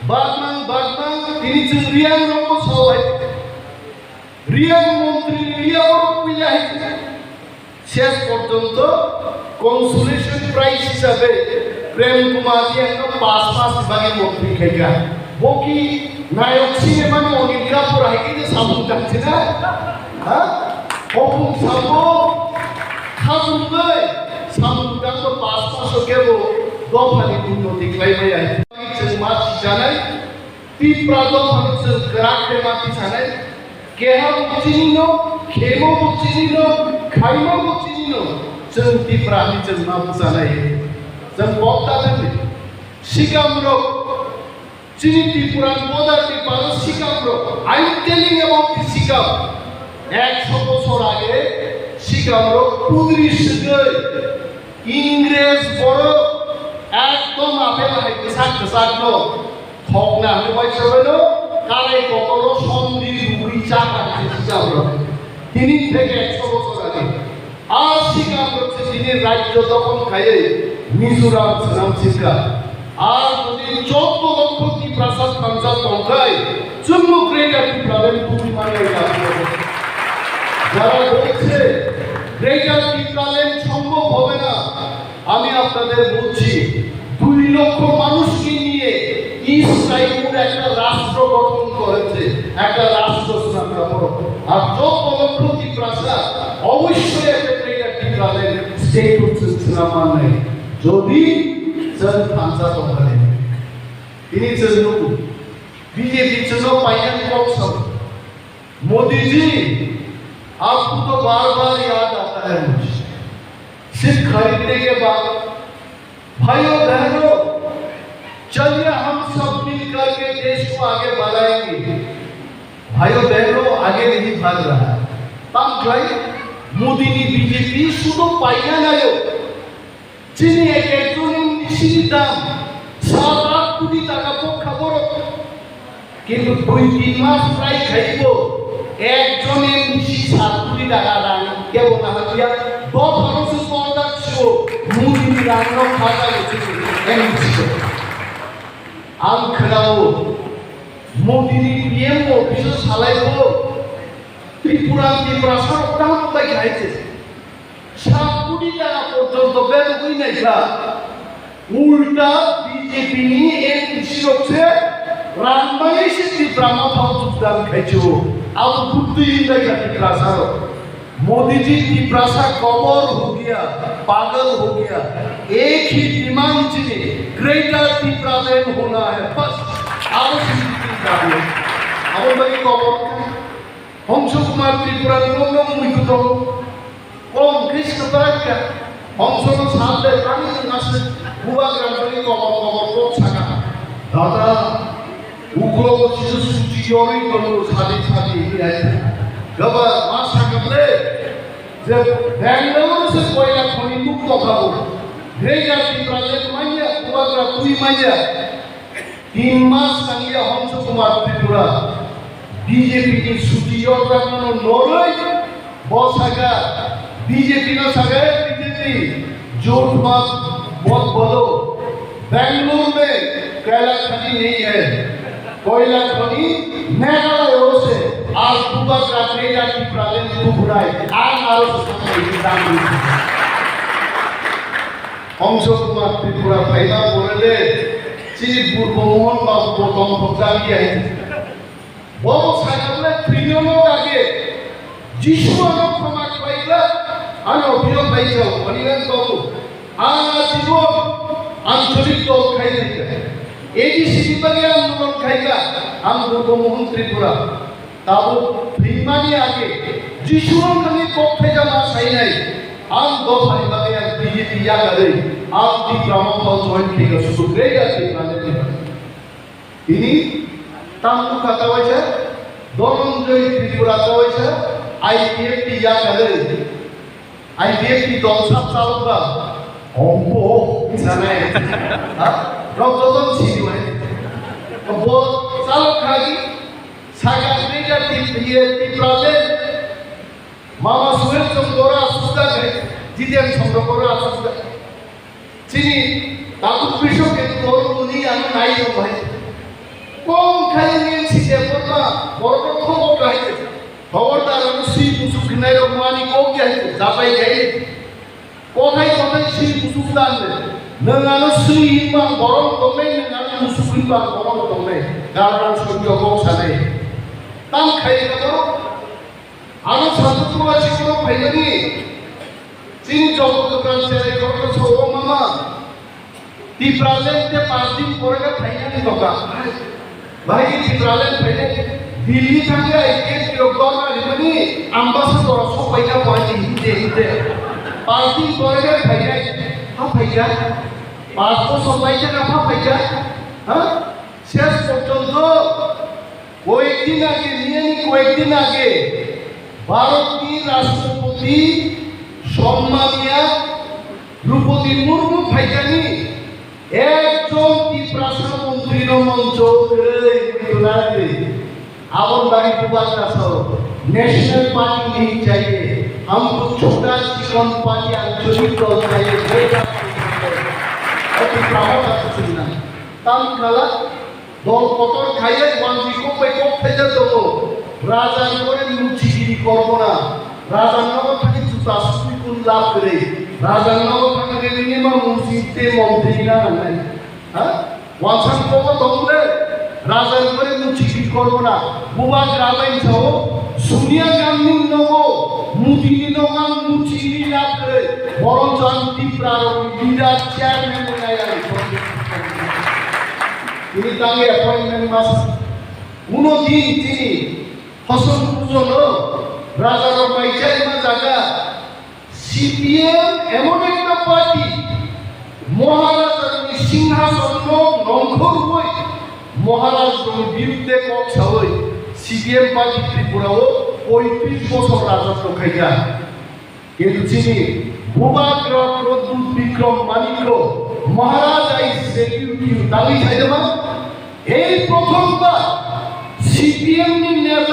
bagmang, bagmang, tini chwng Reang rokbo sao hai. Reang montri Reang rok puila hai. Ses porjonto consolation prize hisabe Prem Kumar Reang no pas mas bagi montri khaika. Boki nayok sinema ni Anil Kapoor hai khe samung tangchina. Ha? Opung sabo khabung bai samung tangbo pas mas kebo dophani unnoti khlai maya. Chwng ma chijanai. Tipra dophano chwng kwrak khe ma tisanai, keha bo chini no, khemo bo chini no, khaima bo chini no, chwng Tipra ni chwng ma bwchanai. Chwng bokta thangni sikam rok, chini Tripura ni border ni paro sikam rok, I am telling about the sikam. Ekso bochor age sikam rok pudri swgwi Ingres borok ekdom apel hai kwchak kwchak no thokna hwnwi uaisa bai no karai kotor o somdi rugwi chakha khe sijak rok. Tini theke ekso bochor age a sikang rok se tini rajyo dokhon khaiwi Mizoram swnam sikha. আর যদি চোদ্দ লক্ষ তিপ্রাসা থামসা তংকাই চুম্বু গ্রেটার টিপ্রালেন্ড তুমি মানে যারা বলছে গ্রেটার টিপ্রালেন্ড সম্ভব হবে না, আমি আপনাদের বলছি দুই লক্ষ মানুষকে নিয়ে ইস্ট সাইমুর একটা রাষ্ট্র গঠন করেছে, একটা রাষ্ট্র স্থাপন। আর চোদ্দ লক্ষ তিপ্রাসা অবশ্যই একটা গ্রেটার টিপ্রালেন্ড স্টেট হচ্ছে সিনেমা নেই। যদি স্যার থামসা কোম্পানি তিনি চন্দ্রপুর বিজেপি চলো পাইয়া কম সব मोदी जी, आपको तो बार बार याद आता है मुझे, सिर्फ खरीदने के बाद। भाइयों बहनों, चलिए हम सब मिल करके देश को आगे बढ़ाएंगे। भाइयों बहनों, आगे नहीं बढ़ रहा है। Tang khlai Modi ni B J P sudo paina nayo. Chini ek ekjonni M D C ni dam sat aat koti taka pokha borok. Kintu dui tin mas try khaibo ekjon M D C sat koti taka rang kebo naharliya. Dophano se kondak sio Modi ni rang no khata M D C. Ang khnao Modi ni P M office o salaibo Tripura ni Tiprasa rok tamo bai khaise. Sat koti taka porjonto bedogwi naikha. Ulta B J P ni M D C rok se rang mani se Tipra Motha o jogdan khai se o. Abo buddhi hinda ya Tiprasa rok. Modi ji Tiprasa कमर हो गया, पागल हो गया। एक ही demand chini, Greater Tipraland होना है, बस। Abo se chini dabi. Abo bagi Qamar. Hongso Kumar Tripura ni nong nong mui kuto. Kom kis katarak ya. Hongso no sal de tani ngas buwa gran bagi Qamar Qamar kok saka. Dada, ukro ko chisu suchi yori kono sadi sadi ini aja. Gaba masa kable. Je Bangalore se koila khoni mukto khabo. Greater Tipraland manya, buwa gran tui manya. Tin mas tangya Hongso Kumar Tripura B J P ni suti yorjakmano noroi bo saka B J P no saka B J P jot ma bot bolo Bangalore mein koila khani nahi hai, koila khani Meghalaya o se aaj bubagra Greater Tipraland tukunai aaj aro se Hongso Kumar Tripura phaima borele chini Purbo Mohon Babu bo tong thokjak ya. Bobo sakha le thwino no age. Jisu ano khoma khlaikha, ano biro phaikha, ani nang babu. Ang ajibon ancholik dol khai khaikha. A D C ni bagwi ang mulong khaikha, ang Purbo Mohon Tripura. Tabuk thwimani age Jisu wngkhani kok thaijama sainai, ang dophani bagwi ang B J P yakarwi ang Tipra Motha join khaikha, susu Greater Tipraland ni bagwi. Tini tang nukha kawaisa Dhananjay Tripura kawaisa I P F T yakarwi. I P F T dol sap chalok ba. Ombo sanai. Ha? Rok joton sini wai. Bo chalok khai saga Greater Tip-, iye, Tipraland. Mama Suhel Chong Bora suda khai. Jiten Chong Bora suda. Chini tabuk bisok ke dol muni ano nai no bai. Kom khai ni side porma borok khobo khai. Khobordar ano si musuk khnai rok mani kok ya jabai khai. Kothai kothai si musuk dan le. Nwng ano si hinba borok tongnai, nwng ano musuk hinba borok tongnai. Garan songjo kok sanai. Tam khai ka borok. Ano satu tua si borok phaimani. Chini joto dokan serai korokno sobo mama. Tipraland te panch din pore khe phainani doka. Bhai, Tipraland phainai. Delhi thangkhe I P F T rok dorna rimani ambassador rok sok paikha bo ani hinte hinte. Panch din pore khe phainai. Ha phaikha? Panch bosor laikha na ha phaikha? Ha? Ses porjonto koyekdin age, niyani koyekdin age Bharatni Rashtrapati Sommaniya Droupadi Murmu phaikani ekjon Tiprasa montri no moncho kwrwi kwlai. Aboni bagwi bubagra sao, National Party nahi chahiye, humko chhota chikon party anchalik dol chahiye, bhai. Oti Tiprasa chwngna. Tam khala Dol kotor khaiwi wanjwi kok bai kok thaijak tongo. Raja ni gore muchigiri kormo na. Raja ni nogo thangwi juta sukwi kun lab kwrwi. Raja ni nogo thangwi nini ma muchigiri tei montri na nangnai. Ha? Wansang kogo tong le. Raja ni gore muchigiri kormo na. Bubagra bai sao. Sonia Gandhi ni nogo. Modi ni nogo ang muchigiri lab kwrwi. Boron jan Tipra rok ni leader chairman ni nai ang. Tini tangwi appointment masa. Uno din tini Hoson Pujono rajarok mai chaima jaga C P M emon ekta party Maharajani singhasonno nongkhorwi Maharajrokni birudde kok sawi C P M party Tripura o poitris bosor rajotw khaikha. Kintu chini Bubagra Pradyut Bikram Manikya Maharaj I salute you tangwi khaidama. Ei prothom bar